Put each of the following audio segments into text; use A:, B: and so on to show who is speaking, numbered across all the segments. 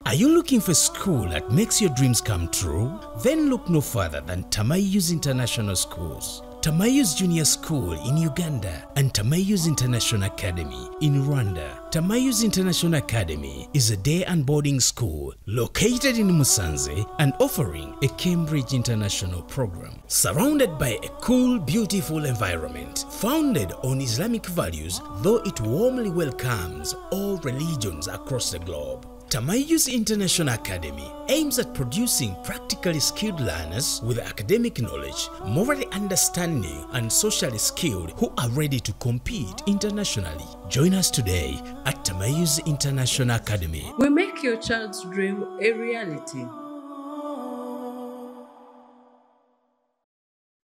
A: Are you looking for a school that makes your dreams come true? Then look no further than Tamayouz International Schools. Tamayouz Junior School in Uganda and Tamayouz International Academy in Rwanda. Tamayouz International Academy is a day and boarding school located in Musanze and offering a Cambridge International program. Surrounded by a cool, beautiful environment, founded on Islamic values, though it warmly welcomes all religions across the globe. Tamayouz International Academy aims at producing practically skilled learners with academic knowledge, morally understanding, and socially skilled who are ready to compete internationally. Join us today at Tamayouz International Academy.
B: We make your child's dream a reality.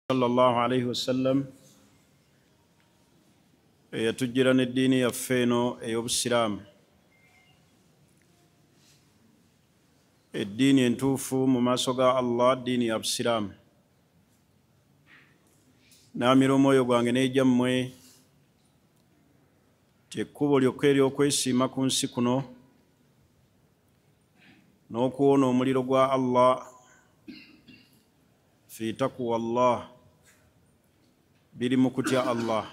C: Sallallahu alayhi wasallam eyatujjira n'eddiini yaffe eno ey'obusiraamu, eddiini entuufu mu maaso ga Allah, ddiini ya busiraamu. Naamira omwoyo gwange n'egyammwe ti ekkubo lyokka ery'okwesiima ku nsi kuno n'okuwona omuliro gwa Allah fi taqwa Allah, biri mu kutya Allah.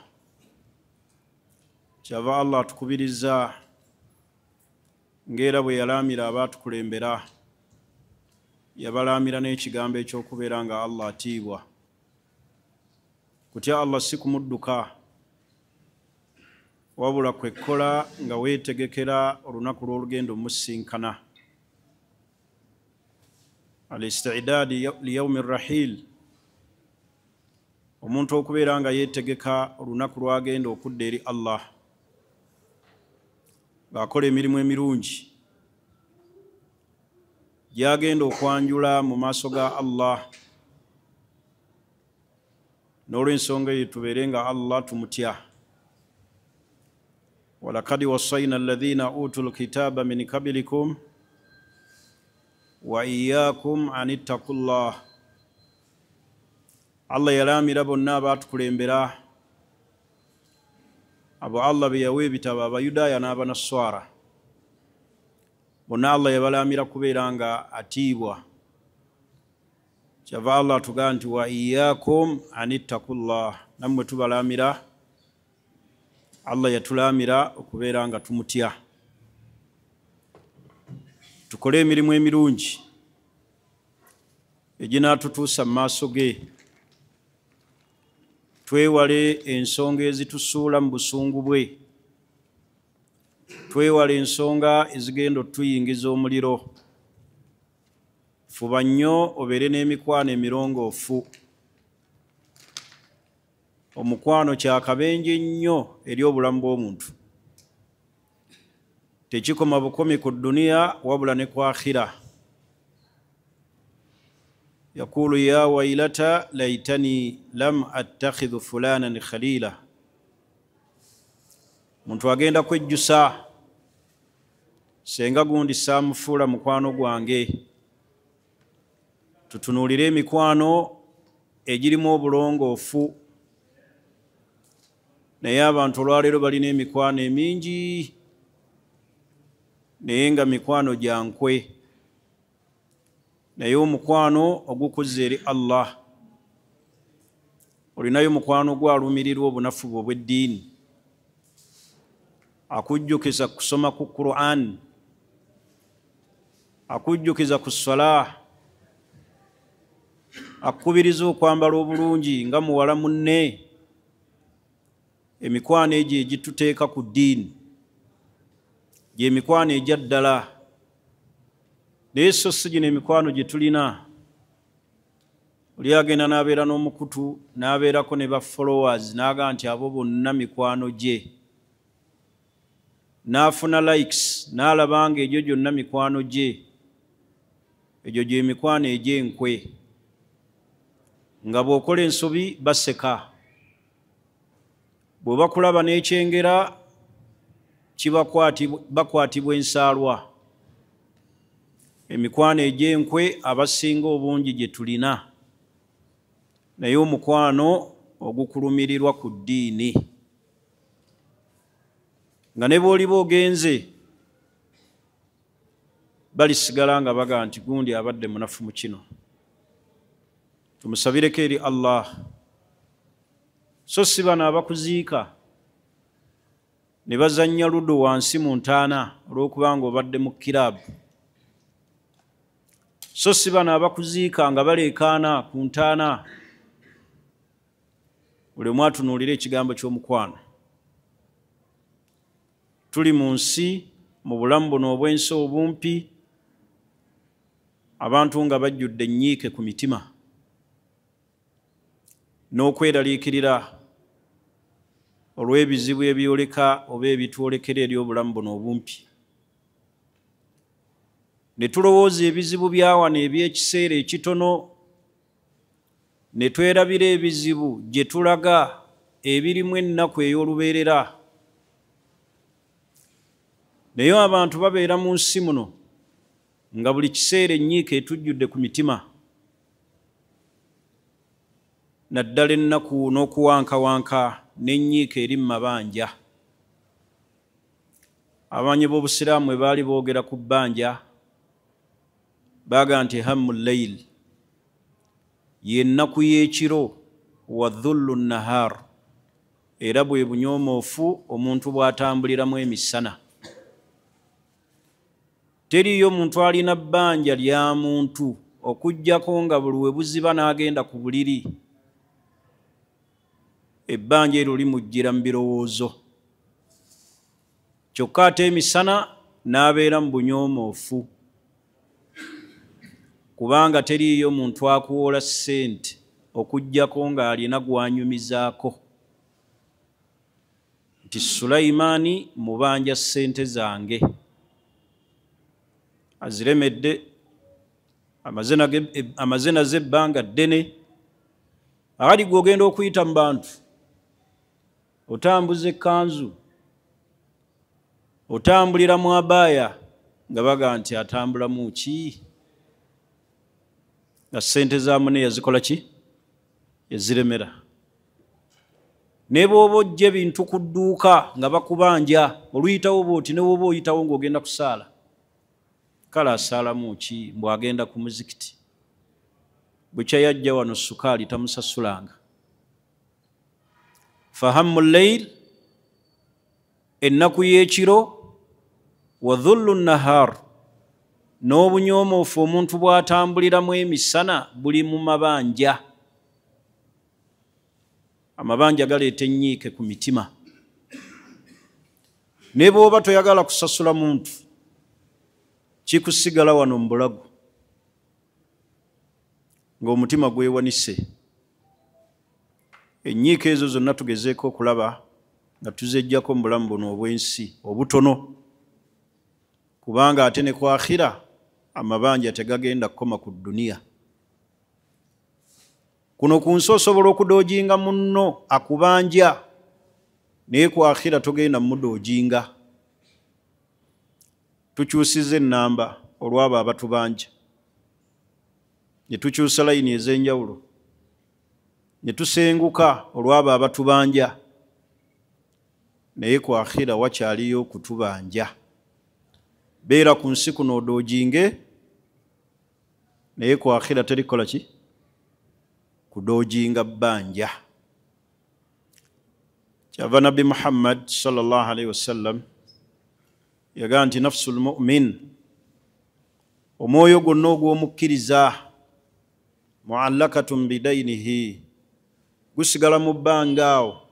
C: Kyava Allah atukubiriza ng'era bwe yalaamira abaatukulembera, yabalaamira n'ekigambo eky'okubeera nga Allah atiibwa. Kutya Allah si kumudduka, wabula kwekkola nga weetegekera olunaku lw'olugendo omusinkana. Al-istidaadi liyaumi rrahil, omuntu okubeera nga yeetegeka olunaku lw'agenda okudda eri Allah, ng'akola emirimu emirungi gy'agenda okwanjula mu maaso ga Allah. N'olw'ensonga eyo tubeere nga Allah tumutya. Walakad wassayna alladhina utul kitaba min qablikum wa iyyakum an ittaqullah. Allah yalaamira bonna abaatukulembera, abo Allah be yawa ebitabo, Abayudaaya n'Abanaswara, bonna Allah yabalaamira kubeera nga atiibwa. Kyava Allah atugamba nti wa iyyakum an ittaqullah, nammwe tubalaamira. Allah yatulaamira okubeera nga tumutya, tukole emirimu emirungi eginaatutuusa mu maaso ge, twewale ensonga ezitusuula mu busungu bwe, twewale ensonga ezigenda otuyingiza omuliro. Fuba nnyo obeere n'emikwano emirongoofu. Omukwano kyakabenje nnyo eri obulamu bw'omuntu, tekikoma bukomi ku dduniya wabula ne ku akhira. Yakulu ya wailata laitani lam attakhidhu fulanan khalila. Muntu agenda kwejjusa, senga gundi saamufuula mukwano gwange. Tutunuulire emikwano egirimu obulongoofu. Naye abantu olwaleero balina emikwano emingi, naye nga mikwano gya nkwe. Naye omukwano ogukuzza eri Allah, olinayo mukwano gwalumirirwa obunafu bwe obw'eddiini, akujjukiza kusoma ku Qur'an, akujjukiza ku salah, akukubiriza okwambala obulungi nga muwala munne. Emikwano egyo egituteeka ku ddiini gy'emikwano egya ddala. Naye so si gino emikwano gye tulina, oli agenda n'abeera n'omukutu n'abeerako ne ba followers n'agamba nti abo bonna mikwano gye, n'afuna likes n'alaba nga egyo gyonna mikwano gye. Egyo gy'emikwano egy'enkwe, nga bw'okola ensobi baseka, bwe bakulaba n'ekyengera bakwatibwa ensaalwa. Emikwano egy'enkwe abasinga obungi gye tulina, naye omukwano ogukulumirirwa ku ddiini, nga ne bw'oliba ogenze Balisigala nga baga nti gundi abadde munafu mu kino, tumusabireko eri Allah. So si bano abakuziika ne bazannya ludo wansi mu ntaana olw'okubanga obadde mu kiraabu. So si bano abakuziika nga baleekaana ku ntaana. Buli omu atunuulira ekigambo ky'omukwano. Tuli mu nsi, mu bulamu buno obw'ensi obumpi, abantu nga bajjudde ennyiike ku mitima n'okweraliikirira olw'ebizibu ebyoleka oba ebitwolekera eri obulamu buno obumpi. Ne tulowooza ebizibu bya wano eby'ekiseera ekitono, ne twerabira ebizibu gye tulaga ebirimu ennaku ey'olubeerera. Naye abantu babeera mu nsi muno nga buli kiseera ennyiike etujjudde ku mitima, naddala ennaku n'okuwankawanka n'ennyiike eri mu mabanja. Abamanyi b'obusiraamu bwe baali boogera ku bbanja, baaga nti hammu layl, y'ennaku y'ekiro, wa dhullu nahar, era bwe bunyoomoofu omuntu bw'atambuliramu emisana. Teriiyo muntu alina bbanja lya muntu okuggyako nga buli we buziba n'agenda ku buliri, ebbanja eryo limujjira mu birowoozo. Kyokka ate emisana n'abeera mu bunyoomoofu, kubanga teriiyo muntu akuwola ssente okuggyako ng'alina gw'anyumizaako nti Sulaimaani mubanja ssente zange, aziremedde, amaze nazo ebbanga ddene. Akati gwe ogenda okuyita mu bantu, otambuza ekkanzu, otambulira mu abaaya, nga baga nti atambulamu ki? Nga ssente za munne yazikola ki? Yaziremera. Ne bw'oba ojja ebintu ku dduuka nga bakubanja, oluyitawo bw'oti, ne bw'oba oyitawo ng'ogenda kusaala, kale asaalamu ki? Mbu agenda ku muzikiti. Bukya yajja wano sukaali tamusasulanga. Fahammu layl, ennaku y'ekiro, wa dhullu nahar, n'obunyoomoofu omuntu bw'atambuliramu emisana buli mu mabanja. Amabanja galeeta ennyiike ku mitima. Ne bw'oba toyagala kusasula muntu, kikusigala wano mu bulago ng'omutima gwewanise. Ennyiike ezo zonna tugezeeko okulaba nga tuzeggyako mu bulamu buno obw'ensi obutono, kubanga ate ne ku akhira amabanja tegagenda kukoma ku dduniya. Kuno ku nsi osobola okudoojinga munno akubanja, naye ku akhira togenda mudoojinga. Tukyusiza ennamba olw'abo abatubanja, ne tukyusa layini ez'enjawulo, ne tusenguka olw'abo abatubanja, naye ku akhira wakyaliyo okutubanja. Beera ku nsi kuno odoojinge, naye ku akhira terikola ki? Kudoojinga bbanja. Kyava Nabbi Muhammad sallallahu alaihi wasallam yagamba nti nafsul mu'min, omwoyo gwonna ogw'omukkiriza, mu'allakatun bidainihi, gusigala mu bbanga awo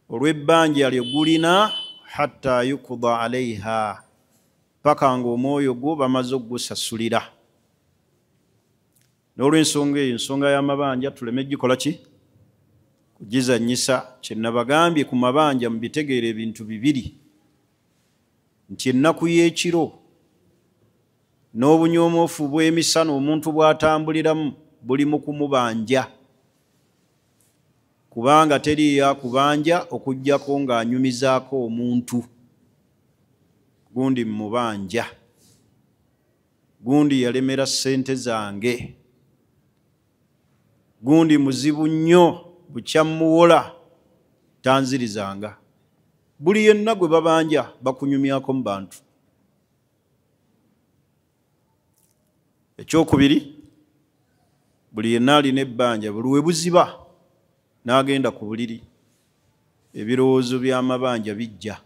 C: olw'ebbanja lye gulina, hatta yuqda alaiha, paka ng'omwoyo gwo bamaze okugusasulira. N'olw'ensonga eyo, ensonga y'amabanja tuleme gikola ki? Kugizannyisa. Kye nabagambye ku mabanja mubitegeera ebintu bibiri, nti ennaku y'ekiro n'obunyoomoofu bw'emisana omuntu bw'atambuliramu buli mu kumubanja, kubanga teriiyo akubanja okuggyako ng'anyumizaako omuntu. Gundi mubanja, gundi yalemera ssente zange, gundi muzibu nnyo bukya mmuwola tanzirizanga. Buli yenna gwe babanja bakunyumyako mu bantu. Ekyokubiri, buli yenna alina ebbanja buli we buziba n'agenda ku buliri, ebirowoozo by'amabanja bijja.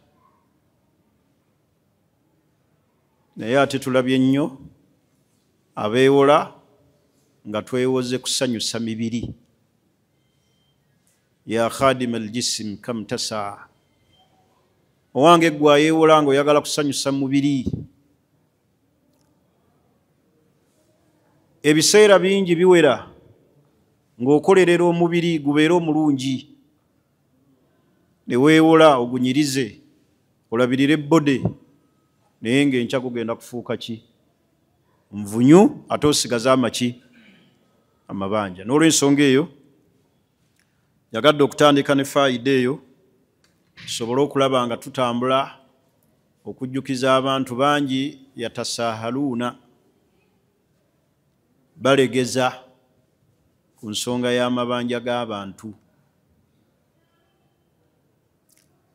C: Naye ate tulabye nnyo abeewola nga twewoze kusanyusa mibiri. Ya khadima aljisim kam tasaa, owange eggwe ayeewola ng'oyagala kusanyusa mubiri. Ebiseera bingi biwera ng'okolerera omubiri gubeere omulungi, ne weewola ogunyirize olabirire bode, naye ng'enkya gugenda kufuuka ki? Nvunyu, ate osigaze amaki? Amabanja. N'olw'ensonga eyo njagadde okutandika ne faayida eyo tusobole okulaba nga tutambula okujjukiza abantu bangi yatasahaluuna, balegeza ku nsonga y'amabanja g'abantu.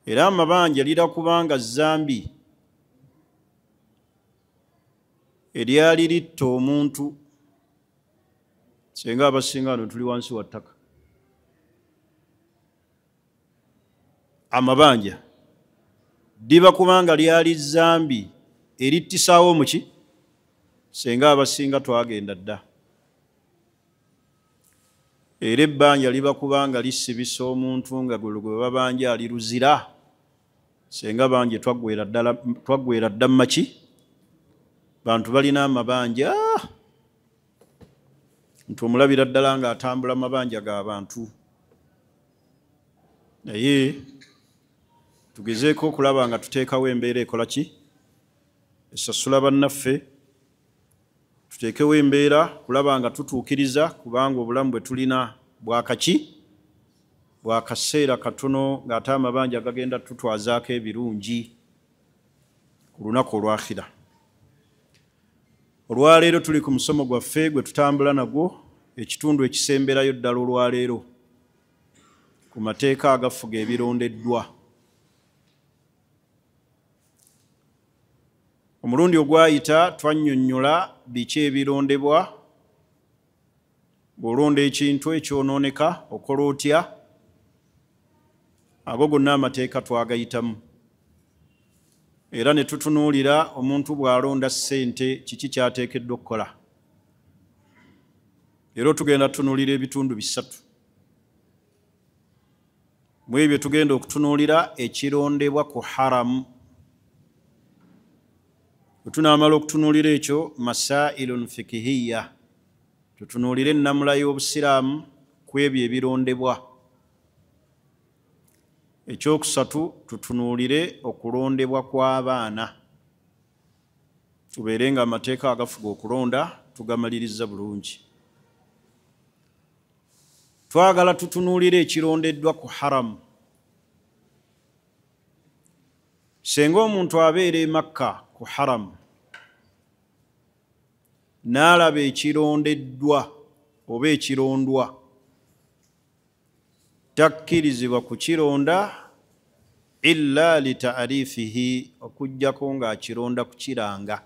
C: Era amabanja lira kubanga zambi eryali litta omuntu. Singa abasinga wano tuli wansi wa ttaka. Amabanja liba kubanga lyali zambi erittisaawo omuki, singa abasinga twagenda dda. Era ebbanja liba kubanga lisibisa omuntu nga gwe gwe babanja ali luzira, singa bangi twaggwera dda mumaki. Bantu balina amabanja, nti omulabira ddala ng'atambula mabanja g'abantu. Naye tugezeeko okulaba nga tuteekawo embeera ekola ki? Esasula bannaffe. Tuteekewo embeera kulaba nga tutuukiriza, kubanga obulamu bwe tulina bwakaki? Bwakaseera katono, ng'ate amabanja gagenda tutwazaako ebirungi ku lunaku olw'akhira. Olwaleero tuli ku musomo gwaffe gwe tutambula nagwo, ekitundu ekisemberayo ddala olwaleero ku mateeka agafuga ebirondeddwa. Omulundi ogwayita twannyonnyola biki ebirondebwa. Bw'olonda ekintu ekyonooneka okola otya? Ago gonna amateeka twagayitamu. Era ne tutunuulira omuntu bw'alonda ssente kiki ky'ateekeddwa okukola. Era tugenda tutunuulira ebitundu bisatu. Mu ebyo tugenda okutunuulira ekirondebwa ku haramu. Bwe tunaamala okutunuulira ekyo, masailun fikihiya, tutunuulire ennamula y'obusiraamu ku ebyo ebirondebwa. Ekyokusatu, tutunuulire okulondebwa kw'abaana, tubeere nga amateeka agafuga okulonda tugamaliriza bulungi. Twagala tutunuulire ekirondeddwa ku haramu. Singa omuntu abeera e Makka ku haramu n'alaba ekirondeddwa oba ekirondwa, takkirizibwa kukironda illa litaarifihi, okuggyako ng'akironda kukiranga,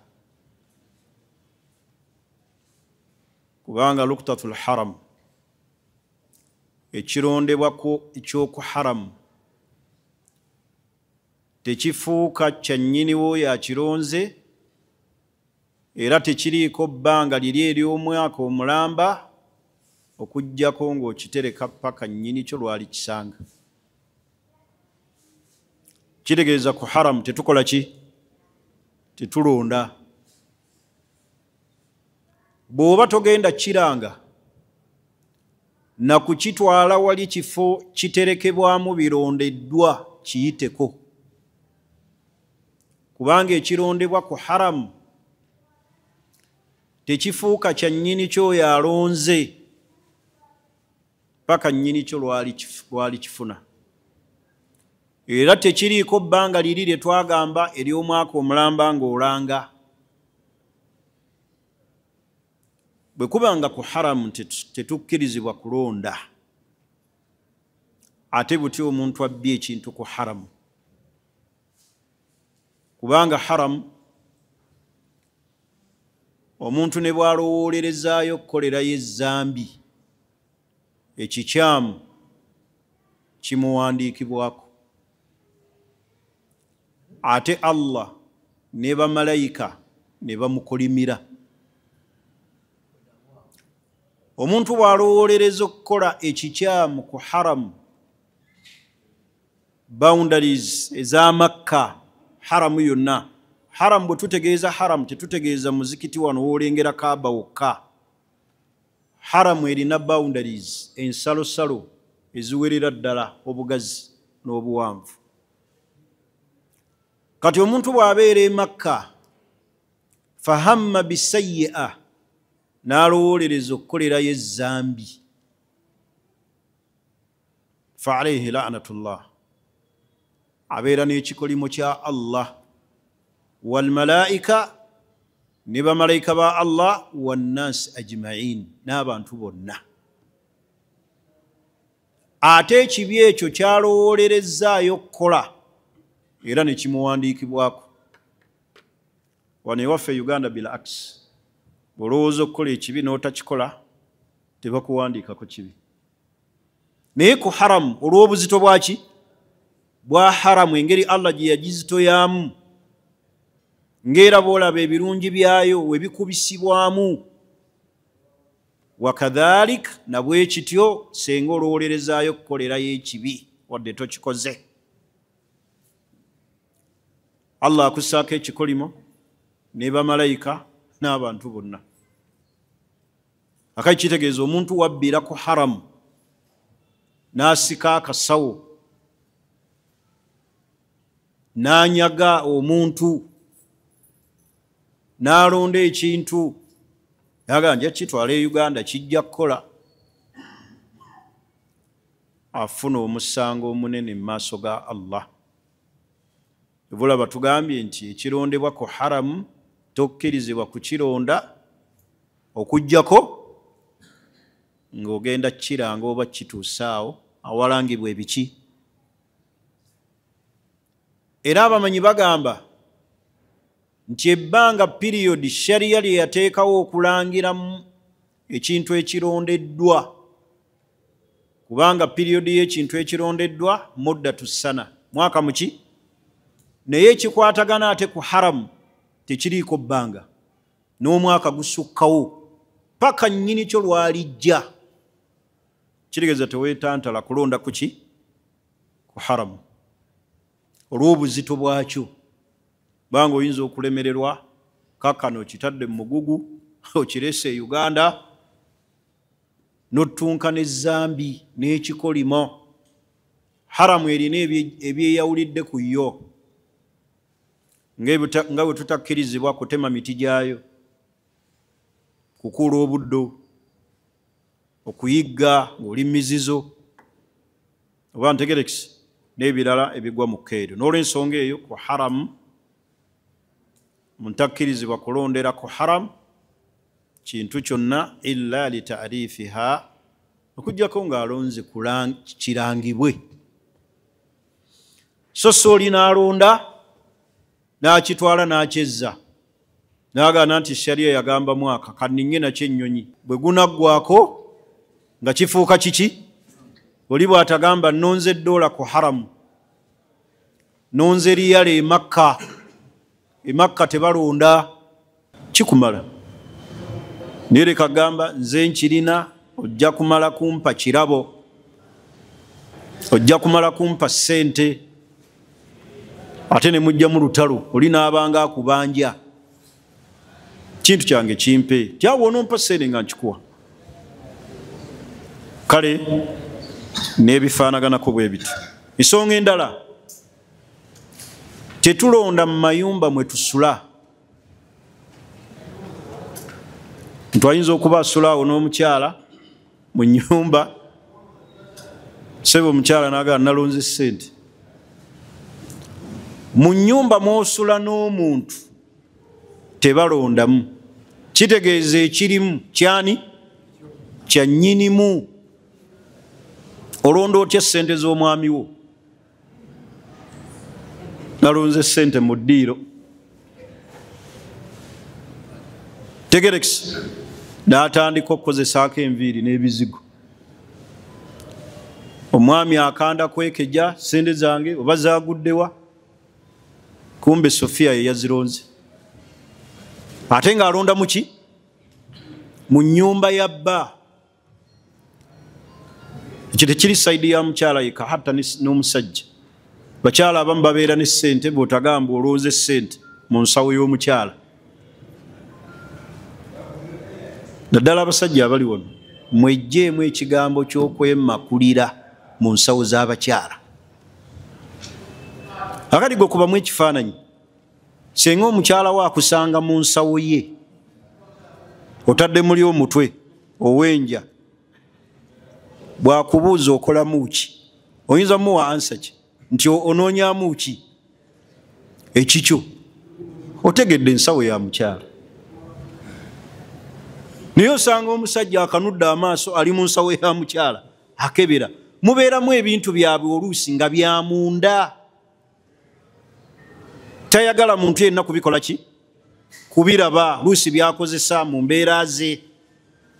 C: kubanga luktatul haram, ekirondebwako ekyoku haramu tekifuuka kya nnyiniwo yakironze, era tekiriiko bbanga liri ery'omwaka omulamba, okuggyako ng'okitereka paka nnyini kyo lwali kisanga. Kitegeeza ku haramu tetukola ki? Tetulonda. Bw'oba togenda kiranga na kukitwala wali kifo kiterekebwamu birondeddwa, kiyiteko, kubanga ekirondebwa ku haramu tekifuuka kya nnyini kyoyo alonze paka nnyini kyo lwali kifuna. Era tekiriiko bbanga liri lye twagamba ery'omwaka omulamba ng'olanga. Bwe kubanga ku haramu tetukkirizibwa kulonda, ate butya omuntu abbye ekintu ku haramu? Kubanga haramu Omuntu ne bw'alowoolerezaayo okukolerayo ezzambi ekikyamu kimuwandiikibwako, ate Allah ne bamalayika ne bamukolimira. Omuntu bw'alowoolereza okukola ekikyamu ku haramu, boundaries eza Makka, haramu yonna. Haramu bwe tutegeeza haramu tetutegeeza muzikiti wano w'olengera Kaaba wokka. Haramu erina boundaries, ensalosalo eziwerera ddala obugazi n'obuwanvu. Kati omuntu bw'abeera e Makka, fahamma bisayyi'a, n'alowoolereza okukolerayo ezzambi, fa alayhi la'natullah, abeera n'ekikolimo kya Allah, wal malaika, ne bamalayika ba Allah, wannaasi ajma'in, n'abantu bonna. Ate ekibi ekyo kyalowoolerezzaayo okukola era ne kimuwandiikibwako. Wano ewaffe Uganda bila akisi, bw'olowooza okukola ekibi n'otakikola tebakuwandiikako kibi. Naye ku haramu olw'obuzito bwaki bwa haramu, engeri Allah gye yagizitoyamu, ng'era bw'olaba ebirungi byayo we bikubisibwamu, wakadhalik na bwe kityo senga olowoolerezaayo okukolerayo ekibi wadde tokikoze, Allah akussaako ekikolimo ne bamalayika n'abantu bonna. Akayi kitegeeza omuntu wabbira ku haramu n'asika akasawo n'anyaga omuntu n'alonda ekintu yaga nja kitwala e Uganda kijja kukola, afuna omusango omunene mu maaso ga Allah. Ebulaba tugambye nti ekirondebwa ku haramu tokkirizibwa kukironda okuggyako ng'ogenda kiranga oba kituusaawo awalangibwa ebiki. Era abamanyi bagamba nti ebbanga piriyodi sharia lye yateekawo okulangiramu ekintu ekirondeddwa, kubanga piriyodi y'ekintu ekirondeddwa muddatu ssana, mwaka muki, naye ekikwatagana ate ku haramu tekiriiko bbanga, n'omwaka gusukkawo paka nnyini kyo lwalijja. Kitegeeza teweetantala kulonda kuki ku haramu olw'obuzito bwakyo, banga oyinza okulemererwa kakano okitadde mu mugugu okirese e Uganda n'ottunka n'ezzambi n'ekikolimo. Haramu erina ebyeyawulidde ku yo, nga bwe tutakkirizibwa kutema miti gyayo, kukuula obuddo, okuyigga ng'oli mizizo oba ntegerekisi n'ebirala ebigwa mu kkeedo. N'olw'ensonga eyo ku haramu muntakkirizibwa kulondera ku haramu kintu kyonna illa litarifiha, okuggyako ng'alonze kirangibwe. So si oli n'alonda n'akitwala n'akyezza n'agaana nti sharia yagamba mwaka kanninye nakyo ennyonyi, bwe gunaggwako nga kifuuka kiki? Oli bw'atagamba nnonze ddoola ku haramu, nonze riyale e Makka, e Makka tebalonda, kikumala. Naye leka gamba nze nkirina, ojja kumala kumpa kirabo, ojja kumala kumpa ssente, ate ne mujjamu lutalo, oli n'abanga akubanja kintu kyange kimpe, tyawo onompa ssente nga nkikuwa. Kale n'ebifaanaganako bwe bityo. Ensonga endala, tetulonda mu mayumba mwe tusula. Ntu ayinza okuba asula awo n'omukyala mu nnyumba, ssebo omukyala n'agamba nalonze ssente. Mu nnyumba mw'osula n'omuntu tebalondamu, kitegeeza ekirimu kyani? Kya nnyinimu. Olonda otya ssente z'omwami wo? Nalonze ssente mu ddiiro. Tegerekisi n'atandika okukozesaako enviiri n'ebizigo. Omwami akanda kwekeja sente zange oba zaaguddewa, kumbe Sofiya ye yazironze. Ate ng'alonda muki? Mu nnyumba ya bba. Ekyo tekiri sayidi ya mukyala yekka, hatta n'omusajja. Bakyala abamu babeera ne ssente, bw'otagamba olonze ssente mu nsawo y'omukyala. Naddala abasajja abali wano, mweggyemu ekigambo ky'okwemakulira mu nsawo z'abakyala. Akati gwe kubamu ekifaananyi, singa omukyala we akusanga mu nsawo ye, otadde muli omutwe owenja, bw'akubuuza okolamu ki, oyinza muwa ansa ki? Nti onoonyamu ki? Ekikyo. Otegedde ensawo ya mukyala. Naye osanga omusajja akanudde amaaso ali mu nsawo ya mukyala akebera. Mubeeramu ebintu byabwe oluusi nga bya munda. Tayagala muntu yenna kubikola ki? Kubiraba, luusi by'akozesa mu mbeera ze.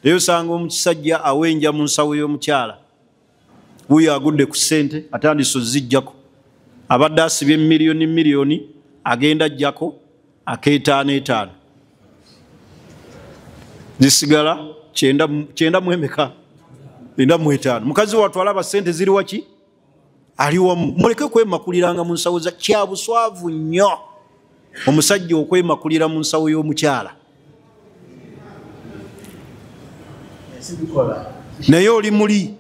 C: Naye osanga omusajja awenja mu nsawo y'omukyala. Wuuyo agudde ku ssente atandise oziggyako. Abadde asibye miliyoni miliyoni agenda ajjako ak'etaano etaano. Zisigala 95. Mukazi wattu alaba ssente ziri waki? Ali wamu. Muleke kwemakuliranga mu nsawo za kya buswavu nnyo. Omusajja okwemakulira mu nsawo y'omukyala. Naye oli muli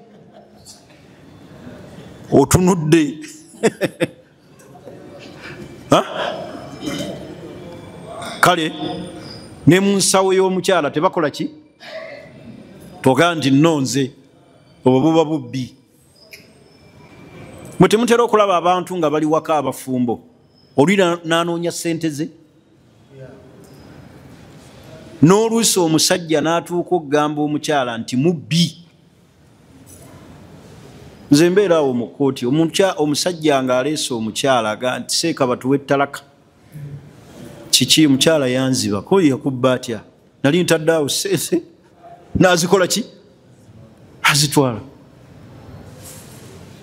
C: otunudde. Kale ne mu nsawo y'omukyala tebakola ki? Togaa nti nnonze, obwo buba bubbi. Mwe temutera okulaba abantu nga bali waka abafumbo, oli n'anoonya ssente ze. N'oluusi omusajja n'atuuka okugamba omukyala nti mubbi. Nze mbeera awo mu kkooti, omusajja ng'aleese omukyala aga nti seeka batuwe ettalaka. Kiki omukyala yanziba, ko yakubba atya? Nali ntadde awo ssente n'azikola ki? Azitwala.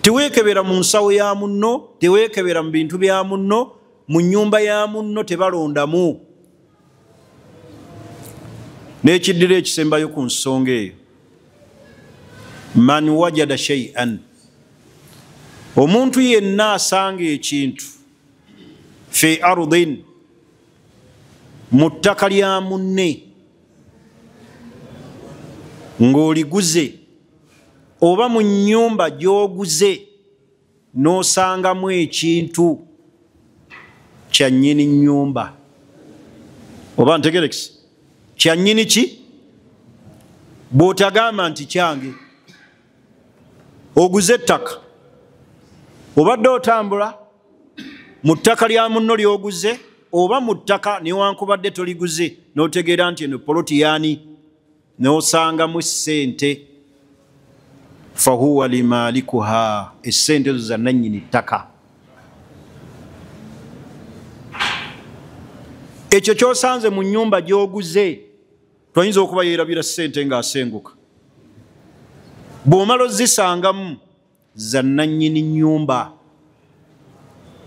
C: Teweekebera mu nsawo ya munno, teweekebera mu bintu bya munno, mu nnyumba ya munno tebalondamu. N'ekiddira ekisembayo ku nsonga eyo, man wajada shay'an, omuntu yenna asanga ekintu fi ardin, mu ttaka lya munne, ng'oliguze oba mu nnyumba gy'oguze n'osangamu ekintu kya nnyini nnyumba. Oba ntegerekisi? Kya nnyini ki? Bw'otagamba nti kyange, oguze ettaka, obadde otambula mu ttaka lya munno ly'oguze oba mu ttaka newankubadde toliguze n'otegeera nti eno poloti yaani, n'osangamu ssente, fahuwa limalikuha, essente ezo za nannyini ttaka. Ekyo ky'osanze mu nnyumba gy'oguze, toyinza okuba yeerabira ssente ng'asenguka. Bw'omala ozisangamu za nannyini nnyumba,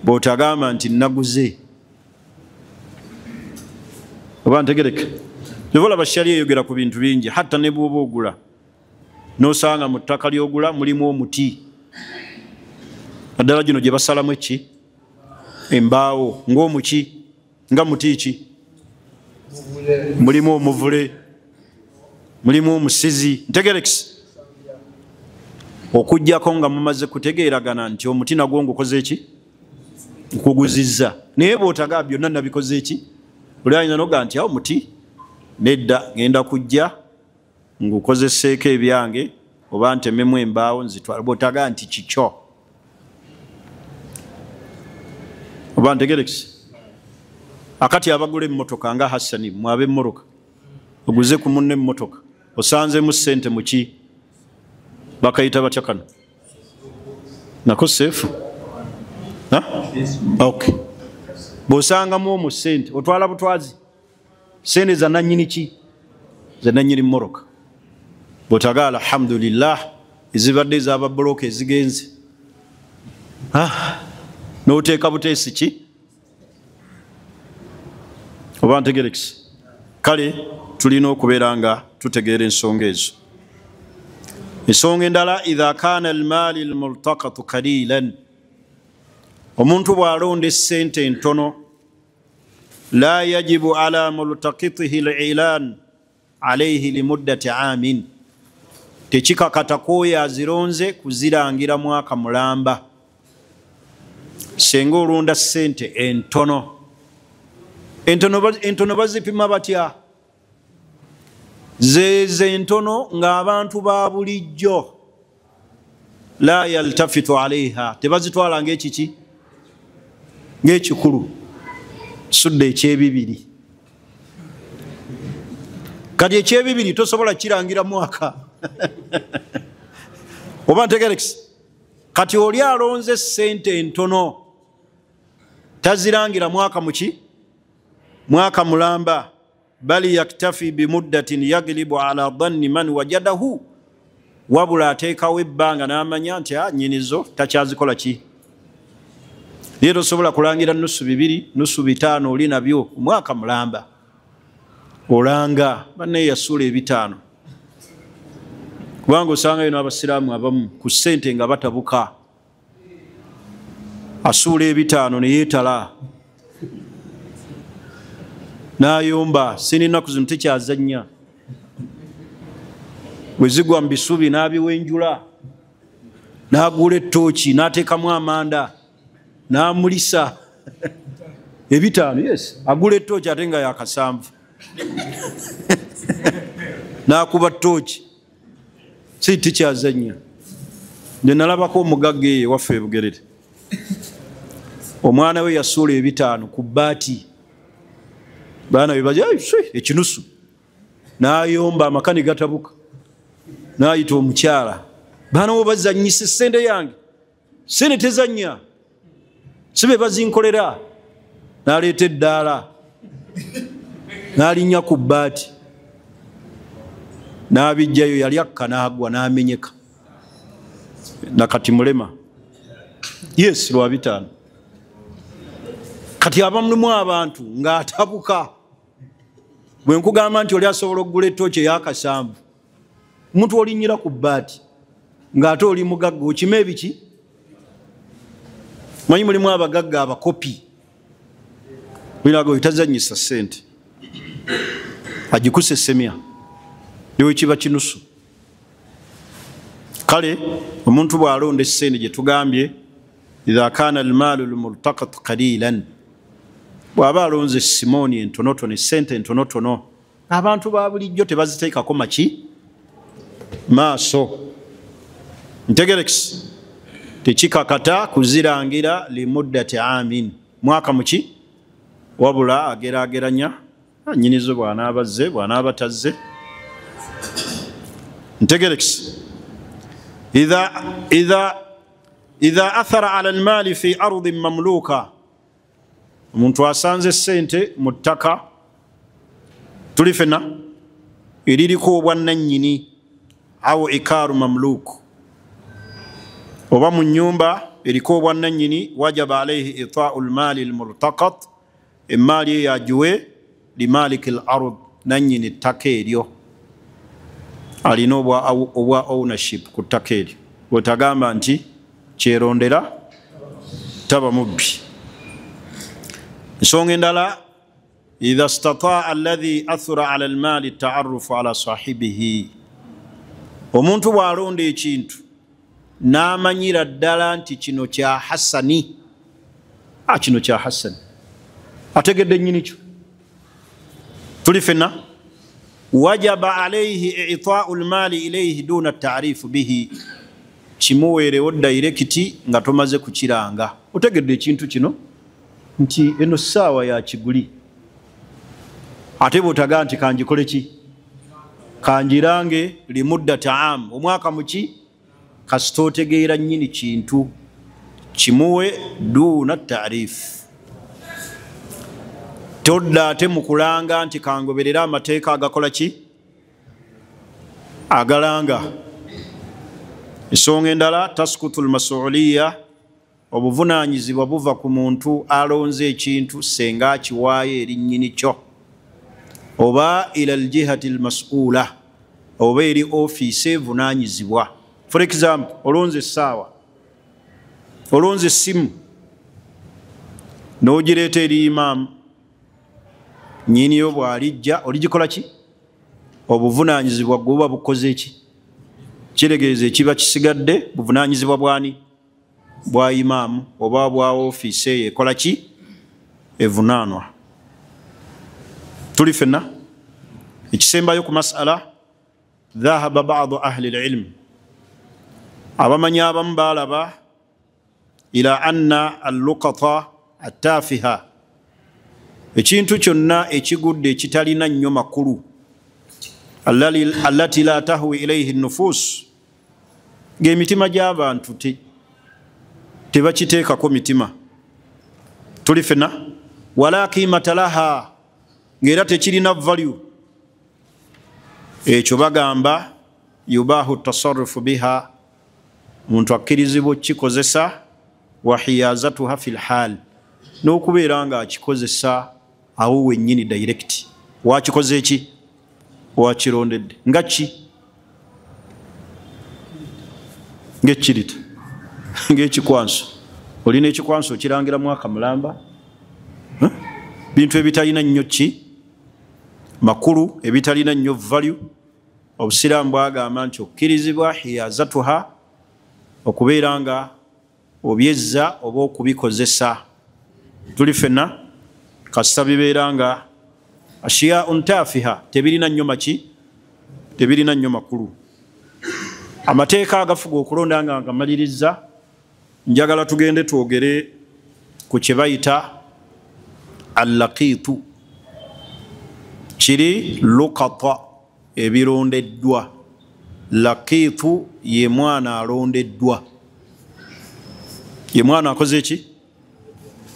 C: bw'otagamba nti naguze. Oba ntegereke? Olaba sharia eyogera ku bintu bingi, hatta ne bw'oba ogula n'osanga mu ttaka ly'ogula mulimu omuti, naddala gino gye basalamu eki? Embaawo. Ng'omuki? Nga muti ki? Mulimu omuvule, mulimu omusizi. Ntegerekisi? Okuggyako nga mumaze kutegeeragana nti omuti nagwo ngukoze ki? Nkuguzizza. Naye bw'otagaa byonna nabikoze ki? Oli ayinza n'ogaa nti awo muti nedda, ngenda kujja ngukozeseeko ebyange oba ntememu embaawo nzitwala. Bw'otagaa nti kikyo. Oba ntegerekisi? Akati abagula emmotoka nga Hassani, mwabe emmotoka, oguze ku munne emmotoka, osanzemu ssente muki? Bakayita batya kano? Nako seefu? Okay. Bw'osangamu omwo ssente, otwala butwazi. Ssente za nannyini ki? Nze nanyini mmotoka. Bw'otagala alhamdulillah ezibadde ez'ababbulooka ezigenze. N'oteeka buteesi ki? Oba ntegerekise. Kale tulina okubeera nga tutegeera ensonga ezo. Ensonga endala, idha kana almaali almultaqatu qalilan, omuntu bw'alonda essente entono, la yajibu ala multaqitihi al-ilan alayhi limuddati aamin, tekikakata kwoyo azironze kuzirangira mwaka mulamba. Senga olonda ssente entono, entono bazipima batya? Zeeze entono ng'abantu ba bulijjo la yaltafitu alaiha, tebazitwala ng'ekiki, ng'ekikulu. Sudde ekyebibiri. Kati ekyebibiri tosobola kirangira mwaka. Oba ntegerekise. Kati oli alonze ssente entono tazirangira mwaka muki? Mwaka mulamba. Bali yaktafi bimuddatin yaglibu ala dhanni man wajadahu, wabula ateekawo ebbanga n'amanya nti nnyinizo takyazikola ki. Naye tosobola kulangira nusu 2, nusu 5 oli nabyo omwaka mulamba. Olanga banne yasuula 5, kubanga osangayo n'abasiraamu abamu ku ssente nga batabuka, asuula 5 ne yeetala n'ayomba, sini nnaku zino tekyazannya, bwe zigwa mu bisubi n'abiwenjula, n'agula ettooki n'ateekamu amanda n'amulisa 5. Yes, agula ettooki ate nga yakasanvu n'akuba ttooki, si tekyazannya. Nze nalabako omugagga eyo ewaffe e Bugerere, omwana we yasuula 5 ku bbaati, baana be baja ekinusu, n'ayomba amaka ne gatabuka, n'ayita omukyala, baana bo bazannyisa essente yange, ssente tezannya, si be bazinkolera. N'aleeta eddaala n'alinnya ku bbaati n'abijjayo, yali akka n'agwa n'amenyeka, nakati mulema. Yes, lwa 5. Kati abamulimu abantu ng'atabuka. Bwe nkugamba nti oli asobola okugula ettooki ey'akasanvu, omuntu olinnyira ku bbaati ng'ate oli mugagga, okima ebiki? Manyi mulimu abagagga abakopi, biraga oyo tazannyisa ssente, agikuse semya niwe kiba kinusu. Kale omuntu bw'alonda essente gye tugambye, idha kana almaalu almultaqat qalilan, bw'aba alonze simooni entonotono, essente entonotono, abantu ba bulijjo tebaziteekako maki maaso. Ntegerekise, tekikakata kuzirangira limuddati aamin, mwaka muki, wabula ageraageranya nnyinizo bw'anaaba azze bw'anaaba tazze. Ntegerekise, idha athara ala almaali fi ardin mamluka, omuntu asanze ssente mu ttaka, tuli fenna, eririko obwannannyini, awo ikaaru mamluku, oba mu nnyumba eriko obwannannyini, wajaba alaihi itaau lmaali lmultaqat, emaali eyo agiwe limaliki l ard, nannyini ttaka eryo, alina obwa ownership ku ttaka eryo. Bw'otagamba nti kyerondera taba mubbi. Ensonga endala, idha stataa alladhi athura ala almaali taarufu ala sahibihi, omuntu bw'alonda ekintu n'amanyira ddala nti kino kya Hasani, kino kya Hasani, ategedde nnyini kyo, tuli fenna, wajaba alayhi itaau lmaali ilayhi duna taarifu bihi, kimuweerewo dairekiti nga tomaze kukiranga. Otegedde ekintu kino nti eno ssaawa ya kiguli, ate bw'otaga nti kanjikole ki, kanjirange limuddati am, omwaka muki, kasita otegeera nnyini kintu kimuwe duna taarifu. Todda ate mu kulanga nti kangoberera amateeka agakola ki, Agalanga. Ensonga endala, taskutu lmasuuliya, obuvunaanyizibwa buva ku muntu alonze ekintu senga akiwaayo eri nnyini kyo, oba ila ljihati lmasuula, oba eri ofiisi evunaanyizibwa. For example, olonze essaawa, olonze essimu, n'ogireeta eri imaamu, nnyiniyo bw'alijja oligikola ki? Obuvunaanyizibwa bwe buba bukoze ki? Kiregeeza ekiba kisigadde buvunaanyizibwa bwani? Bwa imaamu oba bwa ofiisi eyo ekola ki? Evunaanwa. Tuli ffenna? Ekisembayo ku masala, dhahaba badu ahli lilm, abamanyi abamu baalaba ila anna allukata attafiha, ekintu kyonna ekigudde ekitalina nnyo makulu, allati la tahwi ilaihi nufus, ng'emitima gy'abantu tebakiteekako mitima. Tuli ffenna? Wala kiimata laha, ng'era tekirina value. Ekyo bagamba yubahu tasarufu biha, muntu akkirizibwa okukikozesa, wa hiyazatuha fi lhal, n'okubeera nga akikozesa awo wennyini direct. Wakikoze eki? Wakirondedde. Nga ki? Ng'ekirita, ng'ekikwanso. Olina ekikwanso okirangira mwaka mulamba, bintu ebitalina nnyo ki makulu, ebitalina nnyo value. Obusiraamu bwagamba nti okkirizibwa hiyazatuha, okubeera nga obyezza oba okubikozesa. Tuli ffenna? Kasita bibeera nga ashiyaun tafiha, tebirina nnyo maki, tebirina nnyo makulu. Amateeka agafuga okulonda nga ngamaliriza, njagala tugende twogere ku kye bayita allaqiitu. Kiri lukata, ebirondeddwa. Laqiitu ye mwana alondeddwa, ye mwana akoze ki?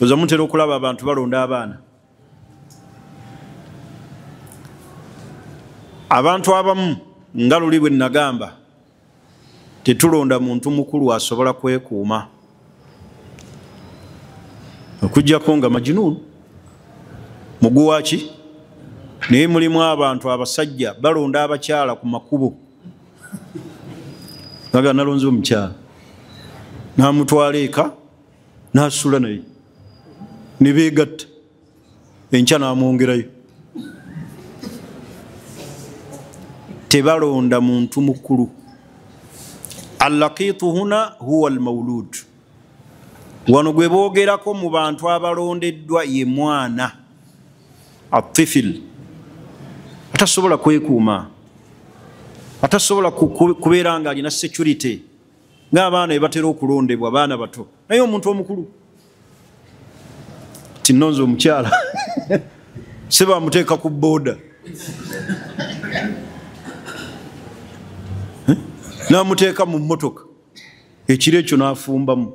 C: Oza mutera okulaba abantu balonda abaana. Abantu abamu nga luli bwe nagamba, tetulonda muntu mukulu asobola kwekuuma, okuggyako nga majinun muguwaki. Naye mulimu abantu abasajja balonda abakyala ku makubo. Aga nalonze omukyala n'amutwala eka n'asula naye ne beegatta, enkya n'amwongerayo. Tebalonda muntu mukulu. Allaqiitu huna huwa almawlud, wano gwe boogerako mu bantu abalondeddwa ye mwana atifil, atasobola kwekuuma, atasobola kubeera nga alina security, ng'abaana ebatera okulondebwa baana bato. Naye omuntu omukulu tinonze omukyala se bamuteeka ku booda n'amuteeka mu mmotoka, ekiro ekyo n'afumbamu,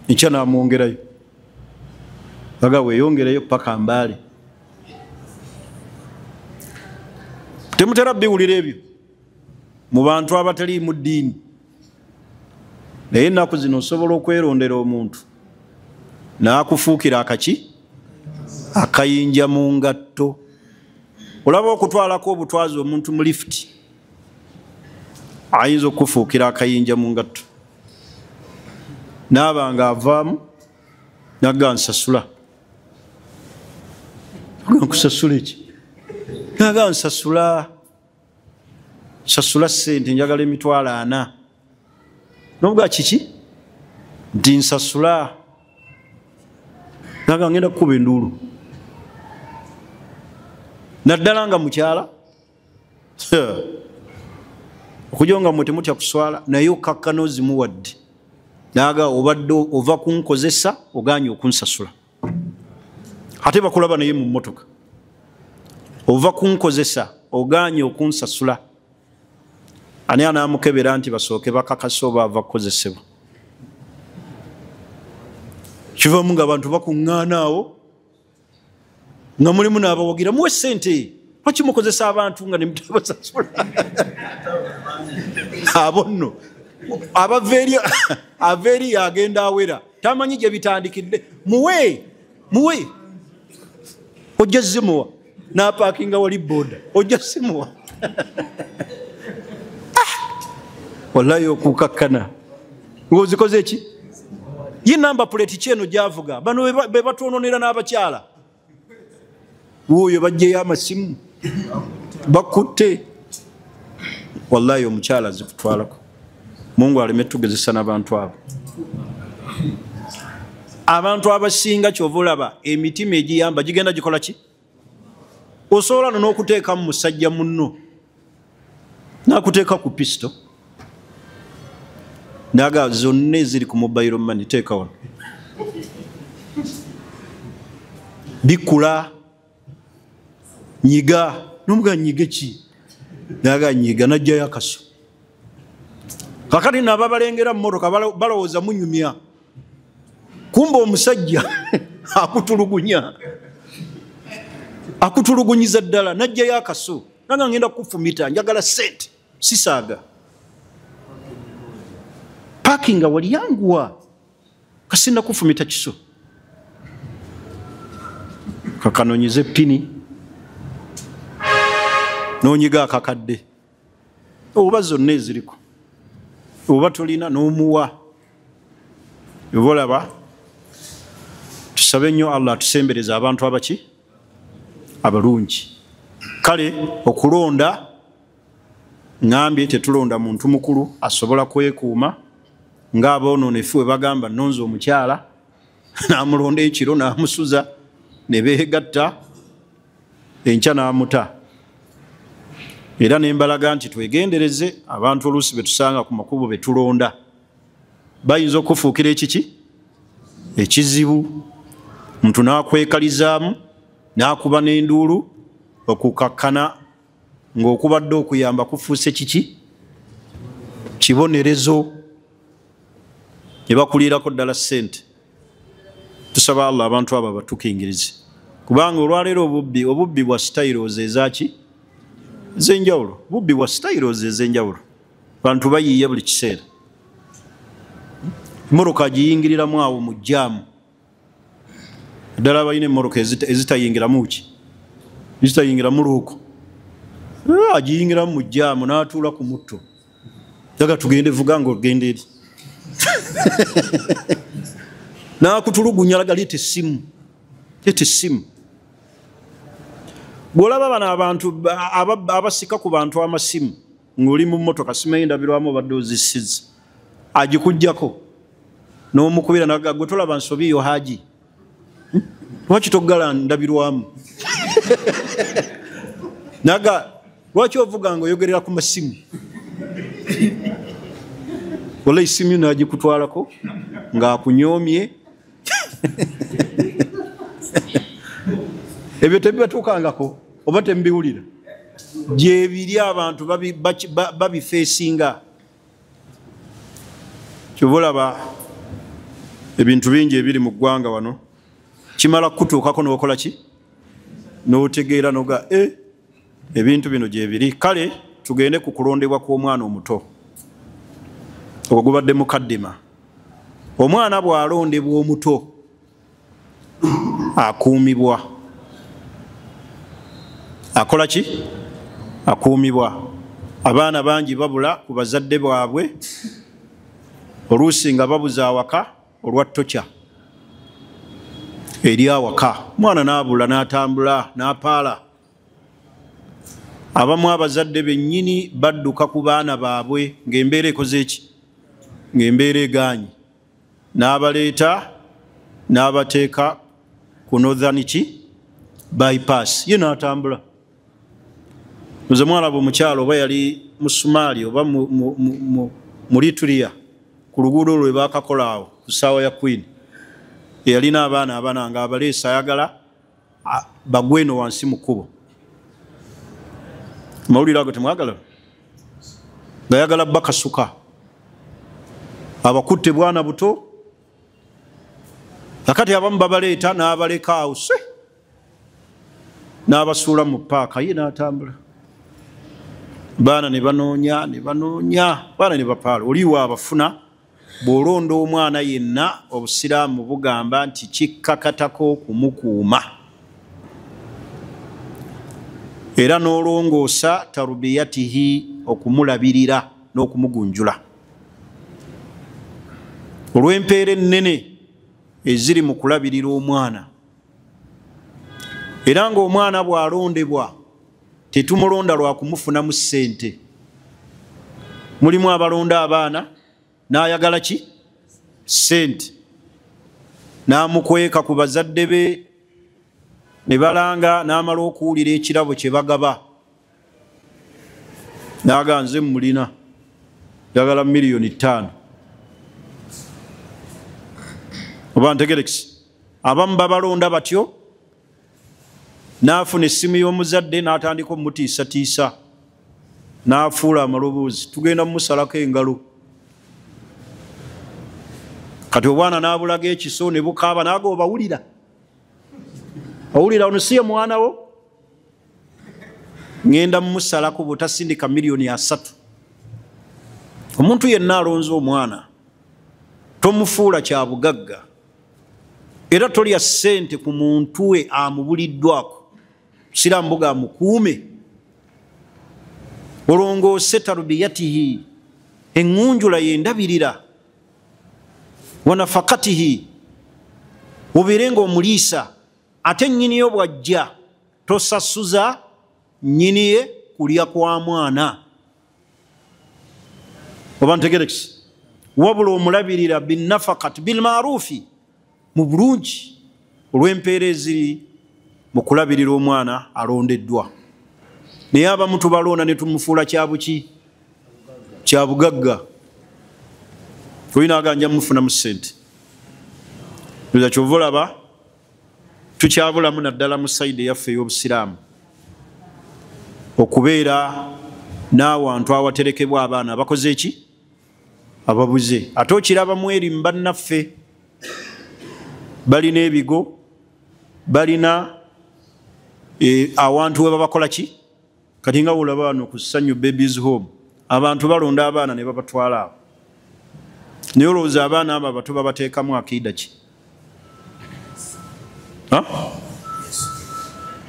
C: enkya n'amwongerayo, aga weeyongereyo paka Mbaale. Temutera biwulira ebyo mu bantu abatali mu ddiini. Naye ennaku zino osobola okwerondera omuntu n'akufuukira akaki akayinja mu ngatto. Olaba okutwalako obutwazi omuntu mu lifuti, ayinza okufuukira akayinja mu ngatto, n'aba nga avaamu nagga nsasula. Nkusasula eki? Naga nsasula, nsasula ssente, njagala 400,000. Nobuga kiki? Nti nsasula. Naga ngenda kukuba enduulu, naddala nga mukyala. Okujja nga mmwe temutya kuswala, naye okakkana ozimuwadde, naga obadde ova kunkozesa ogaanye okunsasula. Ate bakulaba naye mu mmotoka, ova kunkozesa ogaanye okunsasula. Ani anaamukebera nti basooke bakakasa oba ava kukozesebwa? Kivamu nga abantu bakuŋŋaana awo, nga mulimu n'abawagira, muwe ssente. Lwaki mukozesa abantu nga nemutabasasula? Abo nno ava eri agenda awera, tamanyi gye bitandikidde. Muwe, muwe, ojja zimuwa. N'apaakinga wali boda, ojja simuwa. Wallahi okukakkana ng'ozikoze ki? Ye namba plate ki eno gy'avuga? Bano be batwononera n'abakyala. Wuuyo baggyeyo amasimu bakutte. Wallahi omukyala azikutwalako. Mungu aleme tugezesa n'abantu abo. Abantu abasinga kyova olaba emitima egiyamba gigenda gikola ki? Osobola no n'okuteekamu musajja munno n'akuteeka ku pisto naga zonna eziri ku mobile money teeka wano, bikula nyiga, nomuga nyige ki? Naga nyiga najjayo akaso. Kakati nababalengera mmotoka balowooza munyumya, kumbe omusajja akutulugunya, akutulugunyiza ddala, najjayo akaso nanga ngenda kufumita, njagala sente sisaaga. Parkinga wali yanguwa kasinda kufumita kiso. Kakanonyize pini nonyiga akakadde oba zonna eziriko oba tolina n'omuwa. Oba olaba tusabe nnyo Allah atusembereze abantu abaki abalungi. Kale okulonda ngambye tetulonda muntu mukulu asobola kwekuuma ng'aboononefu we bagamba nonze omukyala n'amulonda ekiro n'amusuza ne beegatta enkya n'amuta. Era ne mbalaga nti twegendereze abantu oluusi be tusanga ku makubo be tulonda bayinza okufuukira ekiki ekizibu, muntu n'akwekalizaamu n'akuba n'enduulu okukakkana ng'okubadde okuyamba kufuuse kiki kibonerezo, ne bakuliirako ddala ssente. Tusaba Allah abantu abo batukingirize, kubanga olwaleero obubbi bwa styles ezaki ez'enjawulo, bubbi bwa styles ez'enjawulo, bantu bayiiya buli kiseera. Emmotoka agiyingiriramu awo mu jjaamu, ddala balina emmotoka ezitayingiramu ki, ezitayingiramu luuko, agiyingiramu mu jjaamu n'atuula ku mutto, daga tugende vuga ng'ogenda eri n'akutulugunya alaga leeta essimu, leeta essimu. Bw'olaba bano abantu abasika ku bantu amasimu ng'oli mu mmotoka, simanyi ndabirwamu obadde ozisiza, agikuggyako n'omukubira naga gwe tolaba nsobi yo Haji, lwaki toggala ndabirwamu? Naga lwaki ovuga ng'oyogerera ku masimu? Wala esimu n'agikutwalako ng'akunyoomye. Ebyo tebibatuukangako oba temubiwulira? Gyebiri abantu babifeesinga. Kyova olaba ebintu bingi ebiri mu ggwanga wano kimala kutuukako n'okola ki? N'otegeera noga ebintu bino gyebiri. Kale tugende ku kulondebwa kw'omwana omuto ogwo gubadde mukaddima. Omwana bw'alondebwa omuto akuumibwa, akola ki? Akuumibwa. Abaana bangi babula ku bazadde baabwe, oluusi nga babuza awaka olwa tokya eri awaka, mwana n'abula n'atambula n'apaala. Abamu abazadde bennyini badduka ku baana baabwe ng'embeera ekoze eki? Ng'embeera egaanyi, n'abaleeta n'abateeka ku Northern ki bypass, ye n'atambula. Nze mwalaba omukyalo oba yali mu Somalia oba mu Eritrea ku luguudo lwe baakakola awo ku ssaawa ya Queen, eyalina abaana abana nga abaleese ayagala bagwe eno wansi mu kkubo. Mawulire ago temwagala? Ngayagala bakasuka abakutte bwana buto. Kakati abamu babaleeta n'abaleka awo se N'abasuula mu paaka ye n'atambula. Baana ne banoonya ne banoonya, baana ne bapaala. Oliwo abafuna bw'olonda omwana yenna, obusiraamu bugamba nti kikkakatako okumukuuma. Era n'olongoosa tarbiyatihi, okumulabirira n'okumugunjula. Olw'empeera ennene eziri mu kulabirira omwana. Era ng'omwana bw'alondebwa tetumulonda lwa kumufunamu ssente. Mulimu abalonda abaana n'ayagala ki? Ssente. N'amukweka ku bazadde be ne balanga, n'amala okuwulira ekirabo kye bagaba. N'aga nze mmulina, njagala 5 millioni. Oba ntegerekisi? Abamu babalonda batyo, n'afuna essimu y'omuzadde n'atandika omutiisatiisa, n'afuula amaloboozi, tugenda mumusalako engalo. Kati obwana n'abulaga ekiso ne bukaaba, n'aga obawulira, owulira ono si ye mwana wo, ŋŋenda mumusalako bw'otasindika 30 miliyoni. Omuntu yenna alonze omwana tomufuula kya bugagga, era tolya ssente ku muntu we amubuliddwako. Siraamu buga amukuume, olongoose tarbiyatihi, eŋŋunjula yendabirira, wa nafakatihi, obeere ng'omuliisa. Ate nnyiniyo bw'ajja tosasuza nnyiniye kulya kwa mwana. Oba ntegerekisi? Wabula omulabirira binafakati bilmarufi, mu bulungi, olw'empeera eziri mu kulabirira omwana alondeddwa. Naye abamu tubalonda ne tumufuula kyabuki, kyabugagga. Olina aganja mufunamu ssente. Oza kyova olaba tukyabulamu naddala mu side eyaffe ey'obusiraamu okubeera n'awantu awaterekebwa abaana abakoze eki, ababuze. Ate okirabamu eri mu bannaffe balina ebigo, balina awantu we babakola ki. Kati nga wolaba wano ku Sanyu Babies Home, abantu balonda abaana ne babatwala awo. Naye olowooza abaana abo abato babateekamu akiida ki?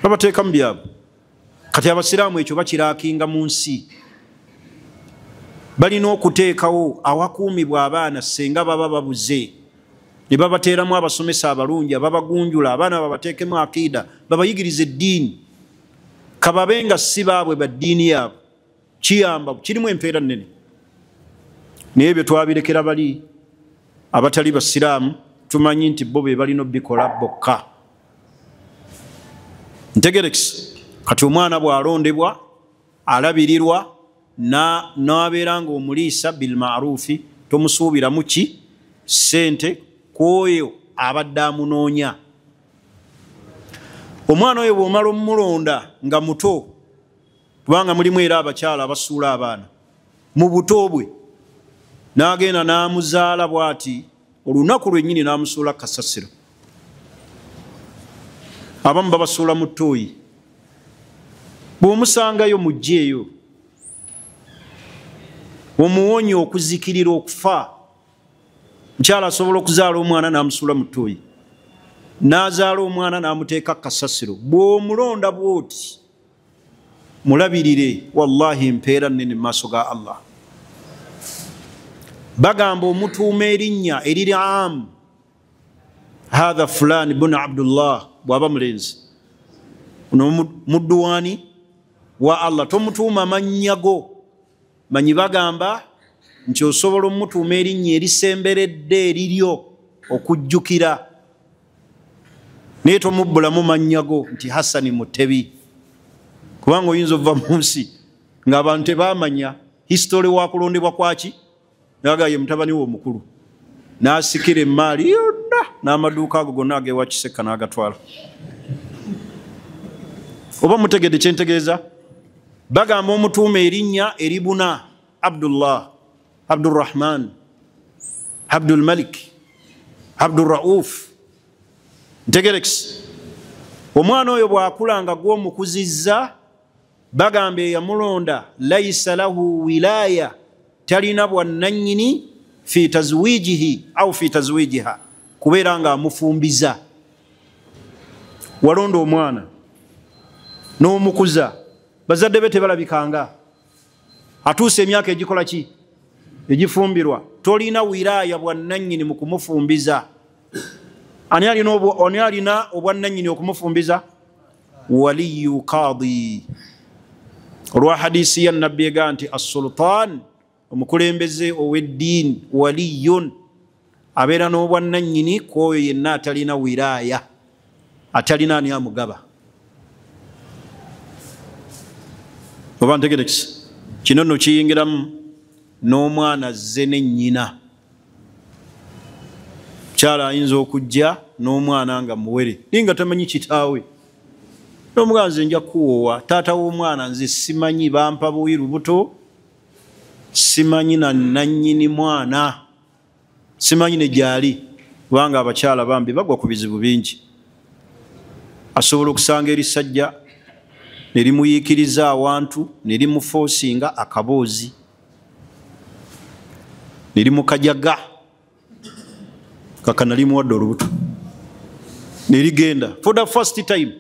C: Babateekamu byabwe. Kati abasiraamu ekyo bakirakinga mu nsi. Balina okuteekawo awakuumibwa abaana senga baba babuze, ne babateeramu abasomesa abalungi ababagunjula, abaana babateekemu akiida, babayigiriza eddiini, kababe nga si baabwe ba ddiini yaabwe. Kiyamba, kirimu empeera nnene. Naye ebyo twabirekera bali abatali basiraamu. Tumanyi nti bo be balina obikola bokka. Ntegerekisi? Kati omwana bw'alondebwa alabirirwa n'abeera ng'omuliisa bilmarufi, tomusuubiramu ki, ssente ku oyo abadde amunoonya. Omwana oyo bw'omala omulonda nga muto, kubanga mulimu era abakyala abasuula abaana mu buto bwe, n'agenda n'amuzaala bw'ati olunaku lwennyini n'amusuula kasasiro. Abamu babasuula mu ttooyi. Bw'omusangayo mugjeeyo, omuwonye okuzikirira, okufa. Mukyala asobola okuzaala omwana n'amusuula mu ttooyi, n'azaala omwana n'amuteeka kasasiro. Bw'omulonda bw'oti mulabirire, wallahi empeera nnene mu maaso ga Allah. Bagamba omutuuma erinnya eriri amu, hatha fulani bunu Abdullah, bw'aba mulenzi, ono muddu waani wa Allah. Tomutuuma mannya go manyi. Bagamba nti osobola omutuuma erinnya erisemberedde eriryo okujjukira, naye tomubbulamu mannya go nti Hasani Mutebi, kubanga oyinza ova mu nsi ng'abantu tebamanya history wakulondebwa kwaki. Naga ye mutabani we omukulu n'asikira emaali yonna n'amaduuka ago gonna agewa Kiseka n'agatwala. Oba mutegedde kyentegeeza? Bagamba omutuuma erinnya eribuna, Abdullah, Abdurrahman, Abdulmalik, Abdurrauf. Ntegerekisi? Omwana oyo bw'akula nga gw'omukuzizza, bagamba eyamulonda laisa lahu wilaya, talina bwannannyini fi tazwijihi au fi tazwijiha, kubeera nga amufumbiza. Walonda omwana n'omukuza, bazadde be tebalabikanga, atuuse emyaka egikola ki, egifumbirwa, tolina wilaya bwannannyini mu kumufumbiza. Ani alina obwannannyini okumufumbiza? Waliyu qadi. Olwa hadisi ya Nabbi ega nti as-sultan, omukulembeze ow'eddiini, waliyun, abeera n'obwannannyini ku oyo yenna atalina wilaya, atalina ani amugaba. Oba ntegerekese? Kino nno kiyingiramu n'omwana azze ne nnyina. Mukyala ayinza okujja n'omwana nga muwere naye nga tamanyi kitaawe, n'omugamba nze nja kuwoowa, taata w'omwana nze simanyi, bampa buwi lubuto, simanyi na nannyini mwana, simanyi ne gyali. Kubanga abakyala bambi bagwa ku bizibu bingi. Asobola okusanga erisajja ne limuyiikiriza awantu, ne limufoosinga akaboozi, ne limukajaga kaka nalimuwadde olubuto, ne ligenda for the first time,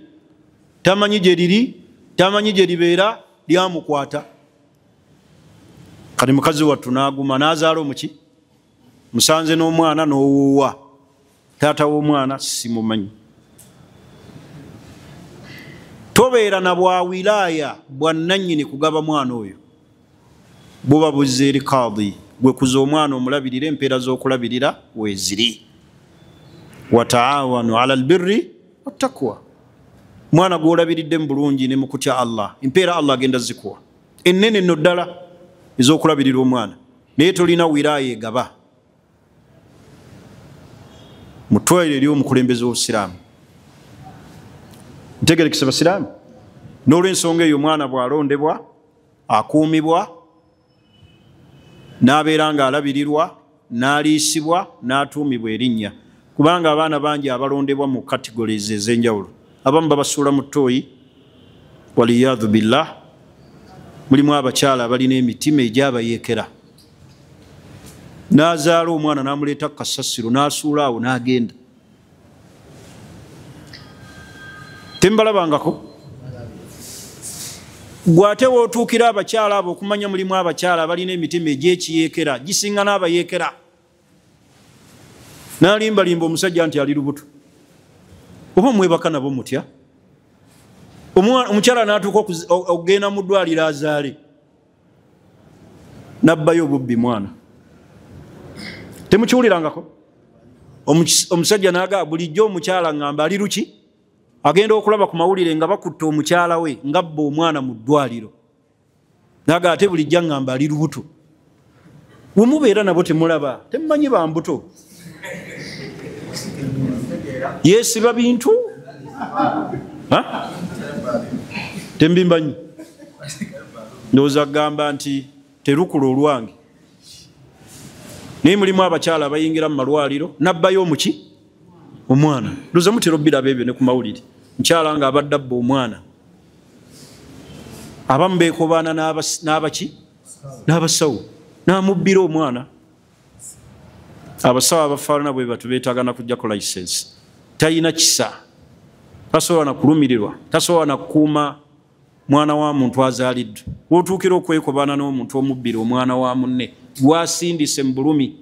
C: tamanyi gye liri, tamanyi gye libeera, lyamukwata. Kati mukazi wattu n'aguma n'azaala omuki, musanze n'omwana n'owuwa, taata w'omwana simumanyi. Tobeera na bwa wilaya bwannannyini kugaba mwana oyo, buba buzze eri kaadi. Gwe kuza omwana omulabirira, empeera z'okulabirira weeziri. Wataawanu ala albirri wattaqwa, mwana gw'olabiridde mu bulungi ne mu kutya Allah, empeera Allah agenda zikuwa ennene nno ddala ez'okulabirira omwana, naye tolina wilaya egaba. Mutwale eri omukulembeze w'obusiraamu. Ntegerekese basiraamu? N'olw'ensonga eyo omwana bw'alondebwa akuumibwa, n'abeera ng'alabirirwa, n'aliisibwa, n'atuumibwa erinnya. Kubanga abaana bangi abalondebwa mu categories ez'enjawulo, abamu babasuula mu ttooyi, waliyadhu billah. Mulimu abakyala abalina emitima egyabayeekera, n'azaala omwana n'amuleeta ku kasasiro n'asuula awo n'agenda. Tembalabangako? Gwate w'otuukira abakyala abo okumanya mulimu abakyala abalina emitima egy'ekiyeekera gisinga n'abayeekera. N'alimbalimba omusajja nti ali lubuto. Oba mwebaka nabo mutya? Omukyala n'atuuka okugenda mu ddwaliro azaale, n'abbayo obubbi mwana. Temukiwulirangako? Omusajja n'agamba bulijjo omukyala ngamba ali luki? Agenda okulaba ku mawulire nga bakutta omukyala we ng'abba omwana mu ddwaliro, naga ate bulijjo ngamba ali lubuto. Bwe mubeera nabo temulaba, temumanyi ba mbuto, yeesiba bintu tembimbanyi. Ndowooza kugamba nti terukula olwange. Naye mulimu abakyala abayingira mu malwaliro n'abbayo omuki, omwana. Ndowooza mutera obbiraba ebyo ne ku mawulire, mukyala nga abadde abba omwana. Abamu beekobaana n'abaki, n'abasawo, n'amubbira omwana. Abasawo abafaanana bwe batu beetaaga na kuggyako license. Talina kisa, tasobola na kulumirirwa, tasobola na kukuuma mwana wa muntu azaaliddwa. W'otuukira okwekobaana n'omuntu omubbira omwana wa munne gwasindise mu bulumi,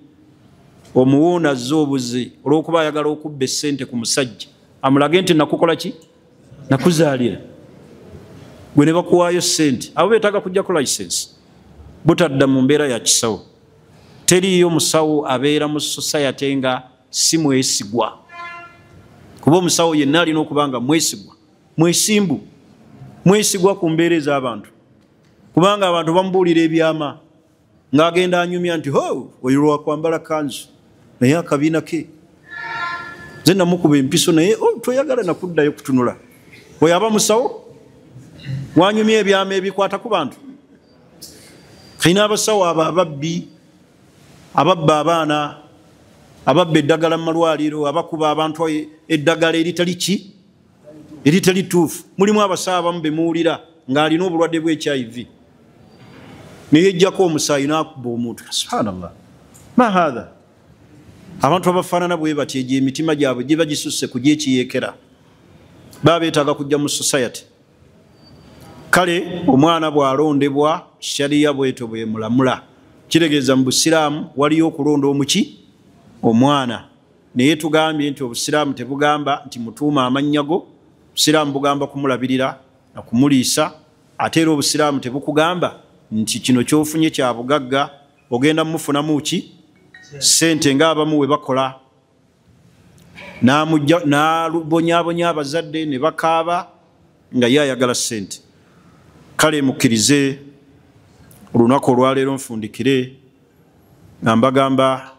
C: omuwuuna azze obuzi olw'okuba ayagala okubba essente ku musajja, amulage nti nakukola ki, nakuzaalira, gwe ne bakuwaayo ssente. Abo beetaaga kuggyako license, butadda mu mbeera ya kisawo. Teriiyo musawo abeera mu society nga si mwesigwa, kuba omusawo yenna alina okuba nga mwesigwa, mwesimbu, mwesigwa ku mbeera ez'abantu, kubanga abantu bamubuulira ebyama ng'agenda anyumya nti ho oyo lwakwambala kanzu naye akabiina ke nze namukuba empiso naye toyagala nakuddayo kutunula. Oyo aba musawo wanyumya ebyama ebikwata ku bantu. Kalina abasawo abo ababbi, ababba abaana, ababba eddagala mu malwaliro, abakuba abantu eddagala eritali ki. Eritali ttuufu. Mulimu abasawo abamu be muwulira ng'alina obulwadde bwa HIV, neyejjako omusaayi n'akuba omuntu. Subhanallah, ma hatha. Abantu abafaanana bwe batyo egyo emitima gyabwe giba gisusse ku gyekiyeekera, baba beetaaga kujja mu society. Kale omwana bw'alondebwa shariya bwetyo bwemulamula. Kitegeeza mu busiraamu waliyo okulonda omuki omwana, naye tugambye nti obusiraamu tebugamba nti mutuuma amannya go. Obusiraamu bugamba kumulabirira na kumuliisa. Ate era obusiraamu tebukugamba nti kino ky'ofunye kya bugagga ogenda mumufunamu ki ssente ng'abamu we bakola, n'abonyabonya abazadde ne bakaaba nga ye ayagala ssente. Kale mukkirize olunaku olwaleero nfundikire nga mbagamba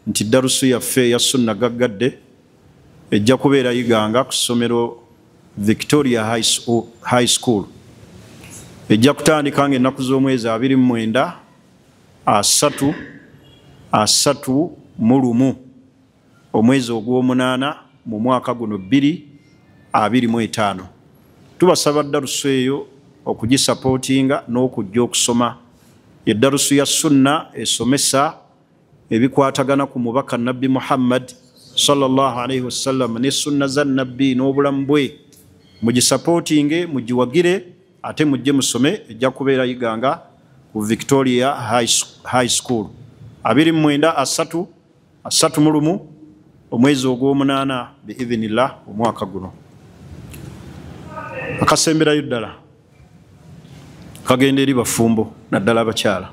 C: nti darusu yaffe eya sunna gaggadde ejja kubeera Iganga ku ssomero Victoria High School. Ejja kutandika nga ennaku z'omwezi 29 3 31 omwezi ogw'omunaana mu mwaka guno 2025. Tubasaba darusu eyo okugisapootinga n'okujja okusoma. Eddarusu ya sunna esomesa ebikwatagana ku mubaka Nabbi Muhammad sallallahu alaihi wasallam ne sunna za Nabbi n'obulamu bwe. Mugisapootinge, mugiwagire, ate mujje musome. Ejja kubeera Iganga ku Victoria High School 29 3 31 omwezi ogw'omunaana biidhinillah omwaka guno. Akasemberayo ddala kagenda eri bafumbo naddala abakyala.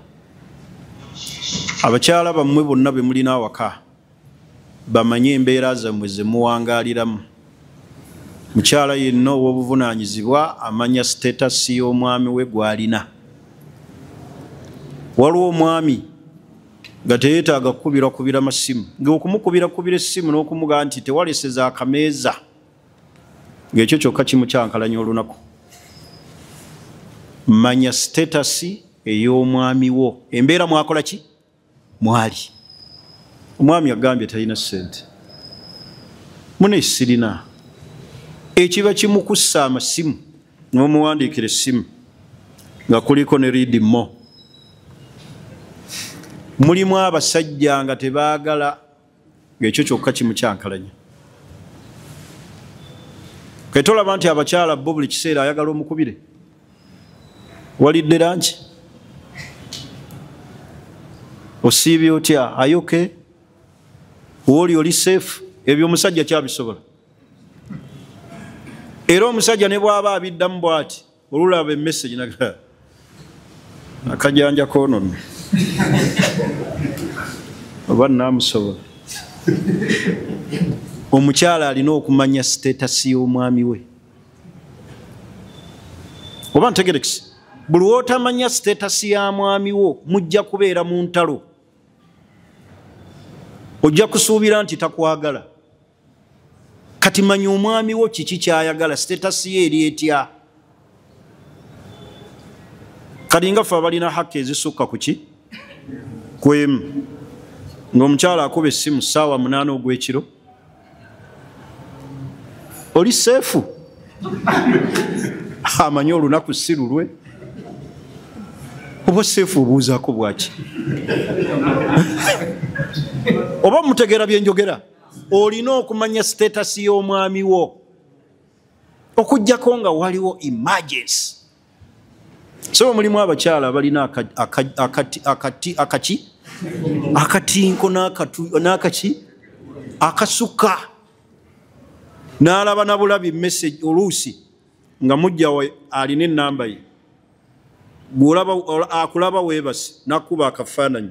C: Abakyala bammwe bonna be mulina awaka bamanye embeera zammwe ze muwangaaliramu. Mukyala yenna ow'obuvunaanyizibwa amanya status y'omwami we gw'alina. Waliwo omwami nga teyeetaaga kukubira masimu, ng'okumukubira essimu n'okumugamba nti tewaleseza akameeza, ng'ekyo kyokka kimukyankalanya olunaku. Manya status ey'omwami wo, embeera mwakola ki mwali. Omwami agambye talina ssente, mune sirina. Ekiba kimukussa amasimu n'omuwandiikira essimu nga kuliko ne read more. Mulimu abasajja nga tebaagala, ng'ekyo kyokka kimukyankalanya. Ketolaba nti abakyala bo buli kiseera ayagala omukubire, walidde lanki, osiibye otya, ayoke wooli oli safe. Ebyo omusajja kyabisobola. Era omusajja ne bw'aba abiddamu bw'ati, olulaba emessage naga akajanja koonono oba naamusobola. Omukyala alina okumanya status y'omwami we. Oba ntegerekisi, buli w'otamanya status ya mwami wo mujja kubeera mu ntalo. Ojja kusuubira nti takwagala. Kati manya omwami wo kiki ky'ayagala, status ye eri etya. Kali nga ffe abalina haki ezisukka ku ki kwemu, ng'omukyala akuba essimu ssaawa 8 ogw'ekiro, oli seefu, amanyi olunaku si lulwe. Oba seefu obuuzaako bwaki? Oba mutegeera bye njogera? Olina okumanya status y'omwami wo, okuggyako nga waliwo emergency. So mulimu abakyala abalina akati akatinko n'akaki akasuka, n'alaba na bulabi message oluusi nga mujja we alina ennamba ye, akulaba weebase n'akuba akafaananyi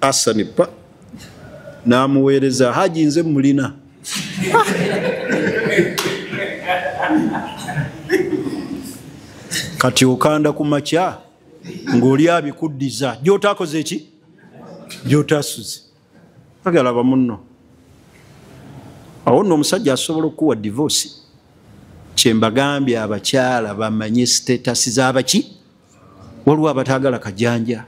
C: asani pa n'amuweereza, Haji nze mulina. Kati okanda ku makya ng'oli abikuddiza gy'otaakoze eki gy'otaasuze. Agalaba munno. Awo nno omusajja asobola okukuwa divorce. Kye mbagambye abakyala bamanye status z'abaki. Waliwo abataagala kajanja,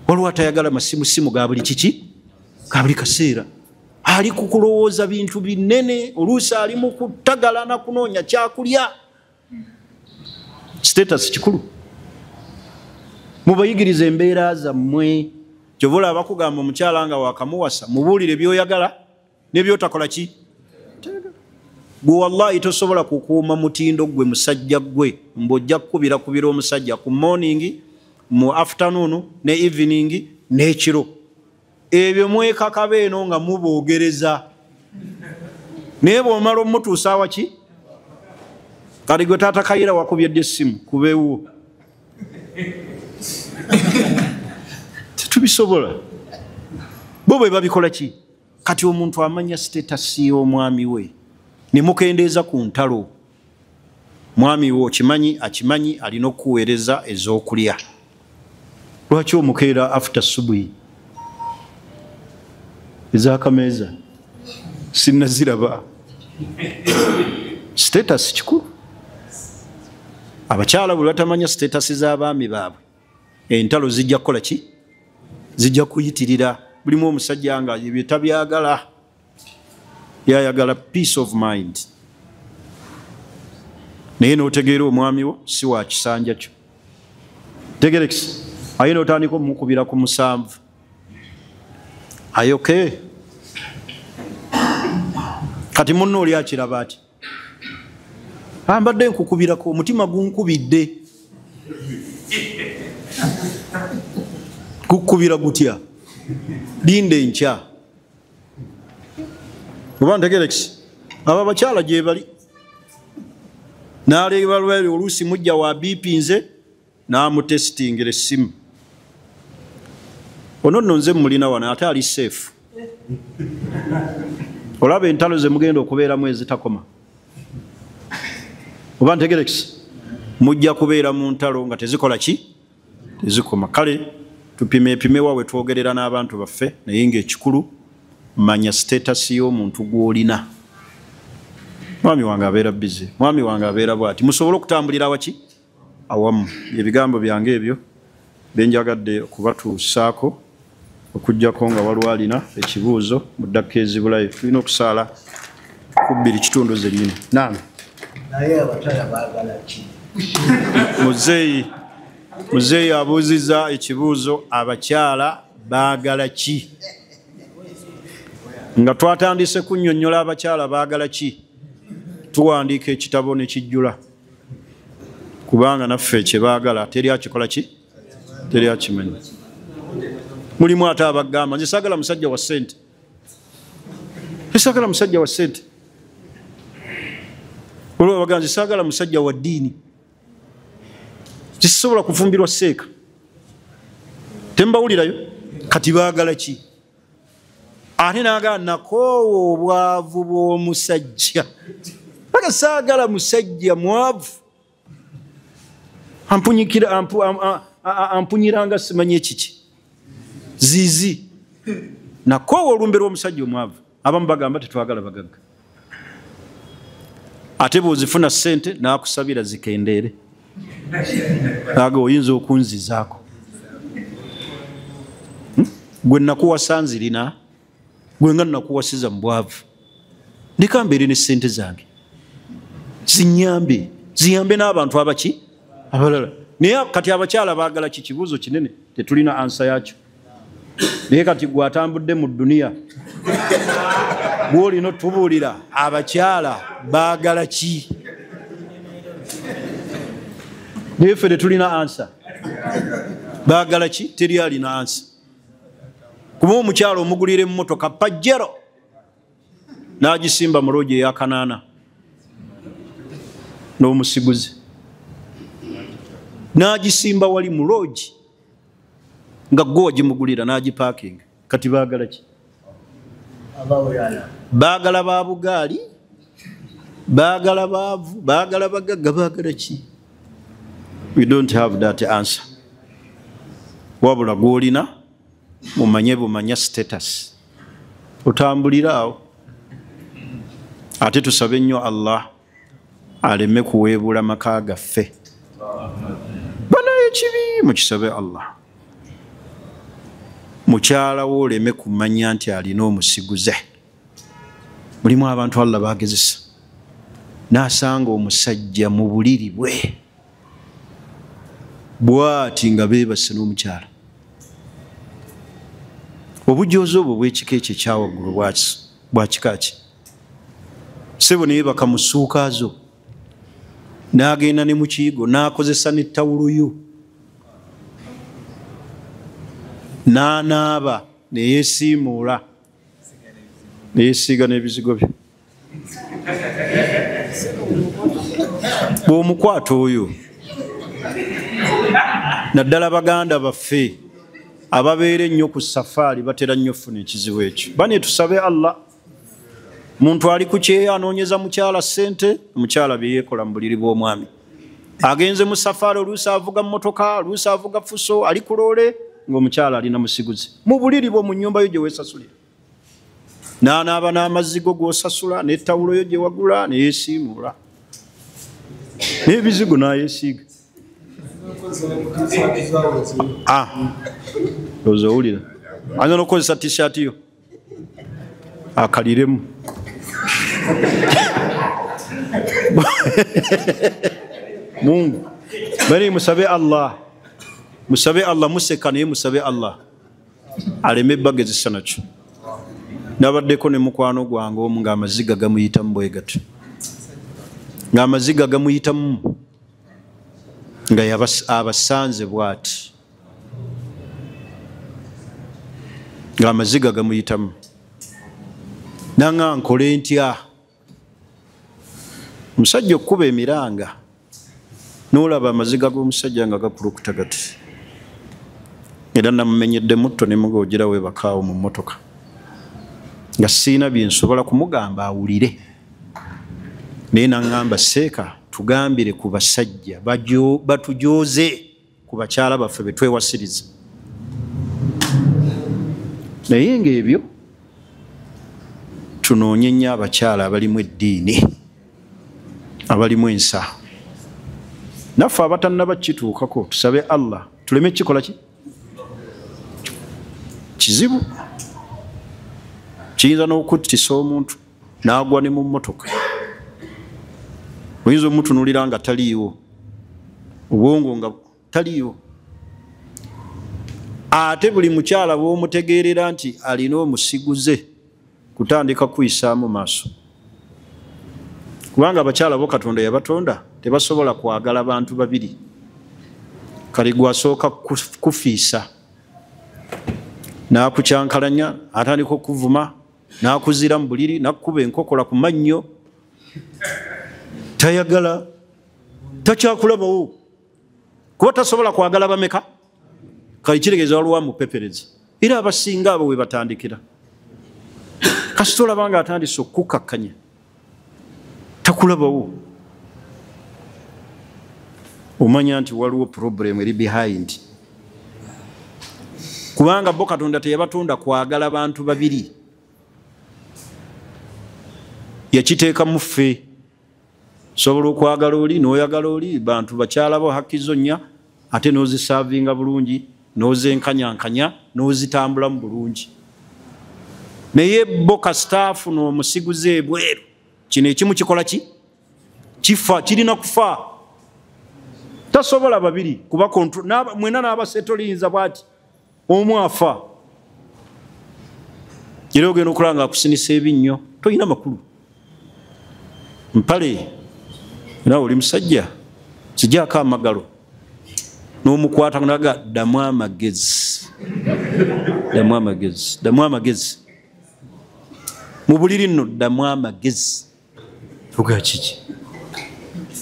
C: waliwo atayagala masimusimu ga buli kiki ga buli kaseera. Ali kukulowooza bintu binene, oluusi ali mu kutagala na kunoonya kyakulya. Status kikulu. Mubayigirize embeera zammwe. Kyova olaba bakugamba omukyala nga wakamuwasa, mubuulire by'oyagala ne by'otakola ki? Gwe wallahi tosobola kukuuma mutindo gwe musajja gwe, mbw'ojja kukubira kubira omusajja ku morning, mu afternoon, ne evening, n'ekiro. Ebyo mwekakaba eno nga muboogereza. Naye bw'omala omutuusa awaki? Kati gwe taata Kayira wakubye ddi essimu kubeewuwo? Tetubisobola. Bo bwe babikola ki? Kati omuntu amanya status y'omwami we ne mukendeeza ku ntalo. Mwami we okimanyi, akimanyi alina okuweereza ez'okulya. Lwaki omukeera after subuhi? Ez'akameeza sinnaziraba. Status kikulu. Abakyala bwe batamanya status z'abaami baabwe, entalo zijja kukola ki? Zijja kuyitirira. Bulimu omusajja nga ebyo tabyagala, yayagala peace of mind. Naye n'otegeera omwami wo si wa kisanja kyo. Tegerekisi aye n'otandika omukubira ku 7. Ayoke kati munno oli akiraba ati ambadde nkukubirako omutima gunkubidde. Kukubira gutya? Linda enkya. Oba ntegerekisi abo abakyala gye bali n'aleeba oluusi mujja wa BP nze n'amutesitingira essimu. Ono nno nze mulina wano ate ali safe. Olaba entalo ze mugenda okubeeramu ezitakoma. Oba ntegerekisi mujja kubeera mu ntalo nga tezikola ki? Tezikoma. Kale tupime wa we twogerera n'abantu baffe, naye ng'ekikulu manya status y'omuntu gw'olina. Mwami wange abeera busy, mwami wange abeera bw'ati, musobole okutambulira waki? Awamu. Ebigambo byange ebyo bye njagadde okubatuusaako, okuggyako nga waliwo alina ekibuuzo mu ddakika ezibulayo. Tulina okusaala ku 2:15 zennyini. Naam.
D: Naye abakyala baagala ki?
C: Muzeeyi abuuzizza ekibuuzo, abakyala baagala ki? Nga twatandise kunnyonnyola abakyala baagala ki, tuwandiika ekitabo ne kijjula, kubanga naffe kye baagala teri akikola ki? Teri akimanyi. Mulimu ate abagamba nze saagala musajja wa ssente, saagala musajja wa ssente. Olwo abagamba nze saagala musajja wa ddiini, sisobola kufumbirwa seeka. Tembawulirayo? Kati baagala ki? Ate n'agamba nakoowa obwavu bw'omusajja. Paka saagala musajja mwavu ampunyiranga simanyi ekiki zizi. Nakoowa olumbe lw'omusajja omwavu. Abamu bagamba tetwagala bagagga. Ate bw'ozifuna ssente n'akusabira zikendeere, aga oyinza okunzizaako. Gwe nakuwasa nzirina, gwe nga nakuwasiza mu bwavu, ndeka mbeere ne ssente zange zinyambe, ziyambe n'abantu abaki abalala. Naye kati abakyala baagala ki? Kibuuzo kinene, tetulina ansa yakyo. Naye kati gwe atambudde mu dduniya gw'olina otubuulira abakyala baagala ki? Naye ffe tetulina ansa. Baagala ki? Teri alina ansa. Kuba omukyala omugulira emmotoka Pajero n'agisimba mu loogi eya 8 n'omusiguze, n'agisimba wali mu loogi nga gwe wagimugulira n'agipaakinga. Kati baagala ki? Baagala ba bugaali, baagala baavu, baagala bagagga, baagala ki? We don't have that answer. Wabula gw'olina mumanye bumanya status, otambulira awo. Ate tusabe nnyo Allah aleme kuweebula maka gaffe. Banaye ekibi mukisabe Allah. Mukyala wo oleme kumanya nti alina omusiguze. Mulimu abantu Allah bagezesa n'asanga omusajja mu buliri bwe bw'ati nga beebase n'omukyala. Obujoozi obwo bw'ekika ekyo ekyawaggulu bwa kika ki? Ssebo ne yeebaka mu ssuuka zo, n'agenda ne mu kiyigo, n'akozesa n'ettawulo yo, n'anaaba ne yeesiimuula, ne yeesiiga n'ebizigo bye. Bw'omukwata oyo, naddala baganda baffe ababeera ennyo ku safaari batera nnyo okufuna ekizibu ekyo. Bane tusabe Allah. Muntu ali ku kyeyo anoonyeza mukyala ssente, omukyala bye yeekola mu buliri bw'omwami. Agenze mu safaari, oluusi avuga mmotoka, oluusi avuga fuso, ali ku loole, ng'omukyala alina musiguze. Mu buliri bwo mu nnyumba yo gye weesasulira. N'anaaba n'amazzi go g'osasula, n'ettawulo yo gye wagula, ne yeesiimuula. N'ebizigo n'ayeesiiga. Ndowooza owulira. Ayinza n'okukozesa t-shirt yo akaliremu. Mungu bali musabe Allah, musabe Allah, museka naye musabe Allah aleme bagezesa nakyo. Nabaddeko ne mukwano gwange omu ng'amaziga gamuyitamu bwe gatyo, ng'amaziga gamuyitamu nga abasanze bw'ati, ng'amaziga gamuyitamu. Nanga nkole ntya? Omusajja okkuba emiranga n'olaba amaziga g'omusajja nga gakulukuta gati. Era namumenyedde mutto ne mugogira weebakaawo mu mmotoka, nga siina bye nsobola kumugamba awulire. Naye naŋŋamba, seeka tugambire ku basajja batujooze ku bakyala baffe be twewasiriza. Naye ng'ebyo tunoonye nnyo abakyala abalimu eddiini, abalimu ensa. Naffe abatannaba kituukako tusabe Allah tuleme kikola ki kizibu. Kiyinza n'okuttisa omuntu n'agwa ne mu mmotoka. Oyinza omutunuulira nga taliiwo, obwongo nga taliiwo. Ate buli mukyala bw'omutegeerera nti alina omusiguze kutandika kuyisaamu maaso, kubanga abakyala bo Katonda yabatonda tebasobola kwagala bantu babiri. Kale gwasooka kufiisa n'akukyankalanya, atandika okuvuma, n'akuzira mu buliri, n'akkuba enkokola ku mannyo, tayagala, takyakulabawo, kuba tasobola kwagala bameka. Kale kitegeeza waliwo amupepereza. Era abasinga abo we batandikira. Kasita olaba nga atandise okukkakkanya, takulabawo, omanya nti waliwo problem eri behind. Kubanga bo Katonda teyabatonda kwagala bantu babiri, yakiteeka mu ffe. Sobola okwagala oli n'oyagala oli, bantu bakyala bo haki zo nnya, ate n'ozisaavinga bulungi, n'ozenkanyankanya, n'ozitambulamu bulungi. Naye bo kasita afuna omusiguze ebweru, kino ekimu kikola ki? Kifa, kirina kufa. Tasobola babiri kuba mwena n'abasetoliyinza bw'ati, omu afa. Era ogenda okulaba nga akusinisa ebinnyo, tolina makulu. Mpale nawe oli musajja, kijaako amagalo n'omukwata naga, ddamu amagezi, ddamu amagezi, ddamu amagezi. Mu buliri nno ddamu amagezi. Oga kiki?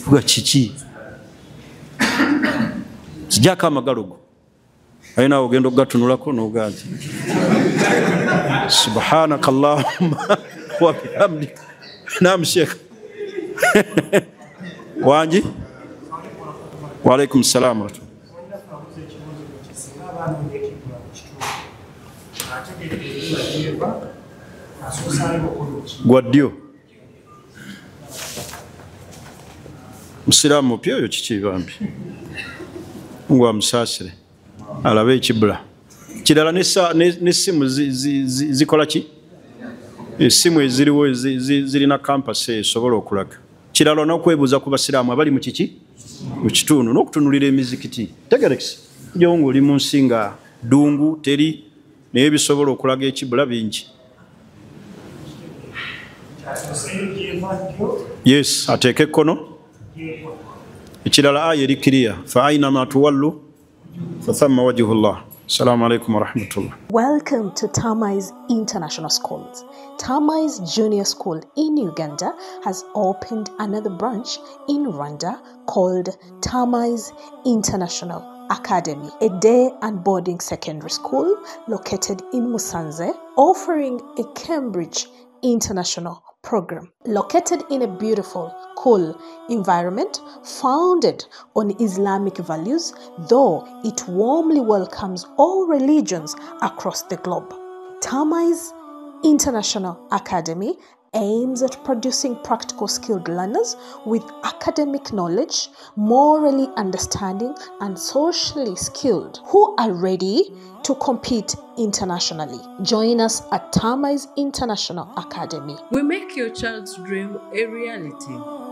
C: Oga kiki? Kijaako amagalo go. Aye naawe ogenda okugatunulako n'ogazi. Subhanaka Allahumma wa bihamdika. Naam Sheikh. Wangi? Wa alaikum salaam wa rahmatullah. Gwa ddyo. Musiraamu mupya oyo kiki bambi? Mungu amusaasire alabe ekibula. Kirala n'essimu zikola ki? Essimu eziriwo zirina kampasi esobola okulaga. Kirala n'okwebuuza ku basiraamu abali mu kiki mu kitundu n'okutunulira emizikiti. Tegerekisi gyo ng'oli mu nsi nga ddungu teri, naye bisobola okulaga ekibula bingi. Yes, ateeke ekkono. Ekirala aya eri kiriya, fa ainama tuwallu fathamma wajhullah. Assalamu alaikum wa rahmatullah.
E: Welcome to Tamize International Schools. Tamize Junior School in Uganda has opened another branch in Rwanda called Tamize International Academy, a day and boarding secondary school located in Musanze, offering a Cambridge International program. Located in a beautiful, cool environment founded on Islamic values, though it warmly welcomes all religions across the globe. Tamize International Academy aims at producing practical skilled learners with academic knowledge, morally understanding, and socially skilled who are ready to compete internationally. Join us at Tamize International Academy.
B: We make your child's dream a reality.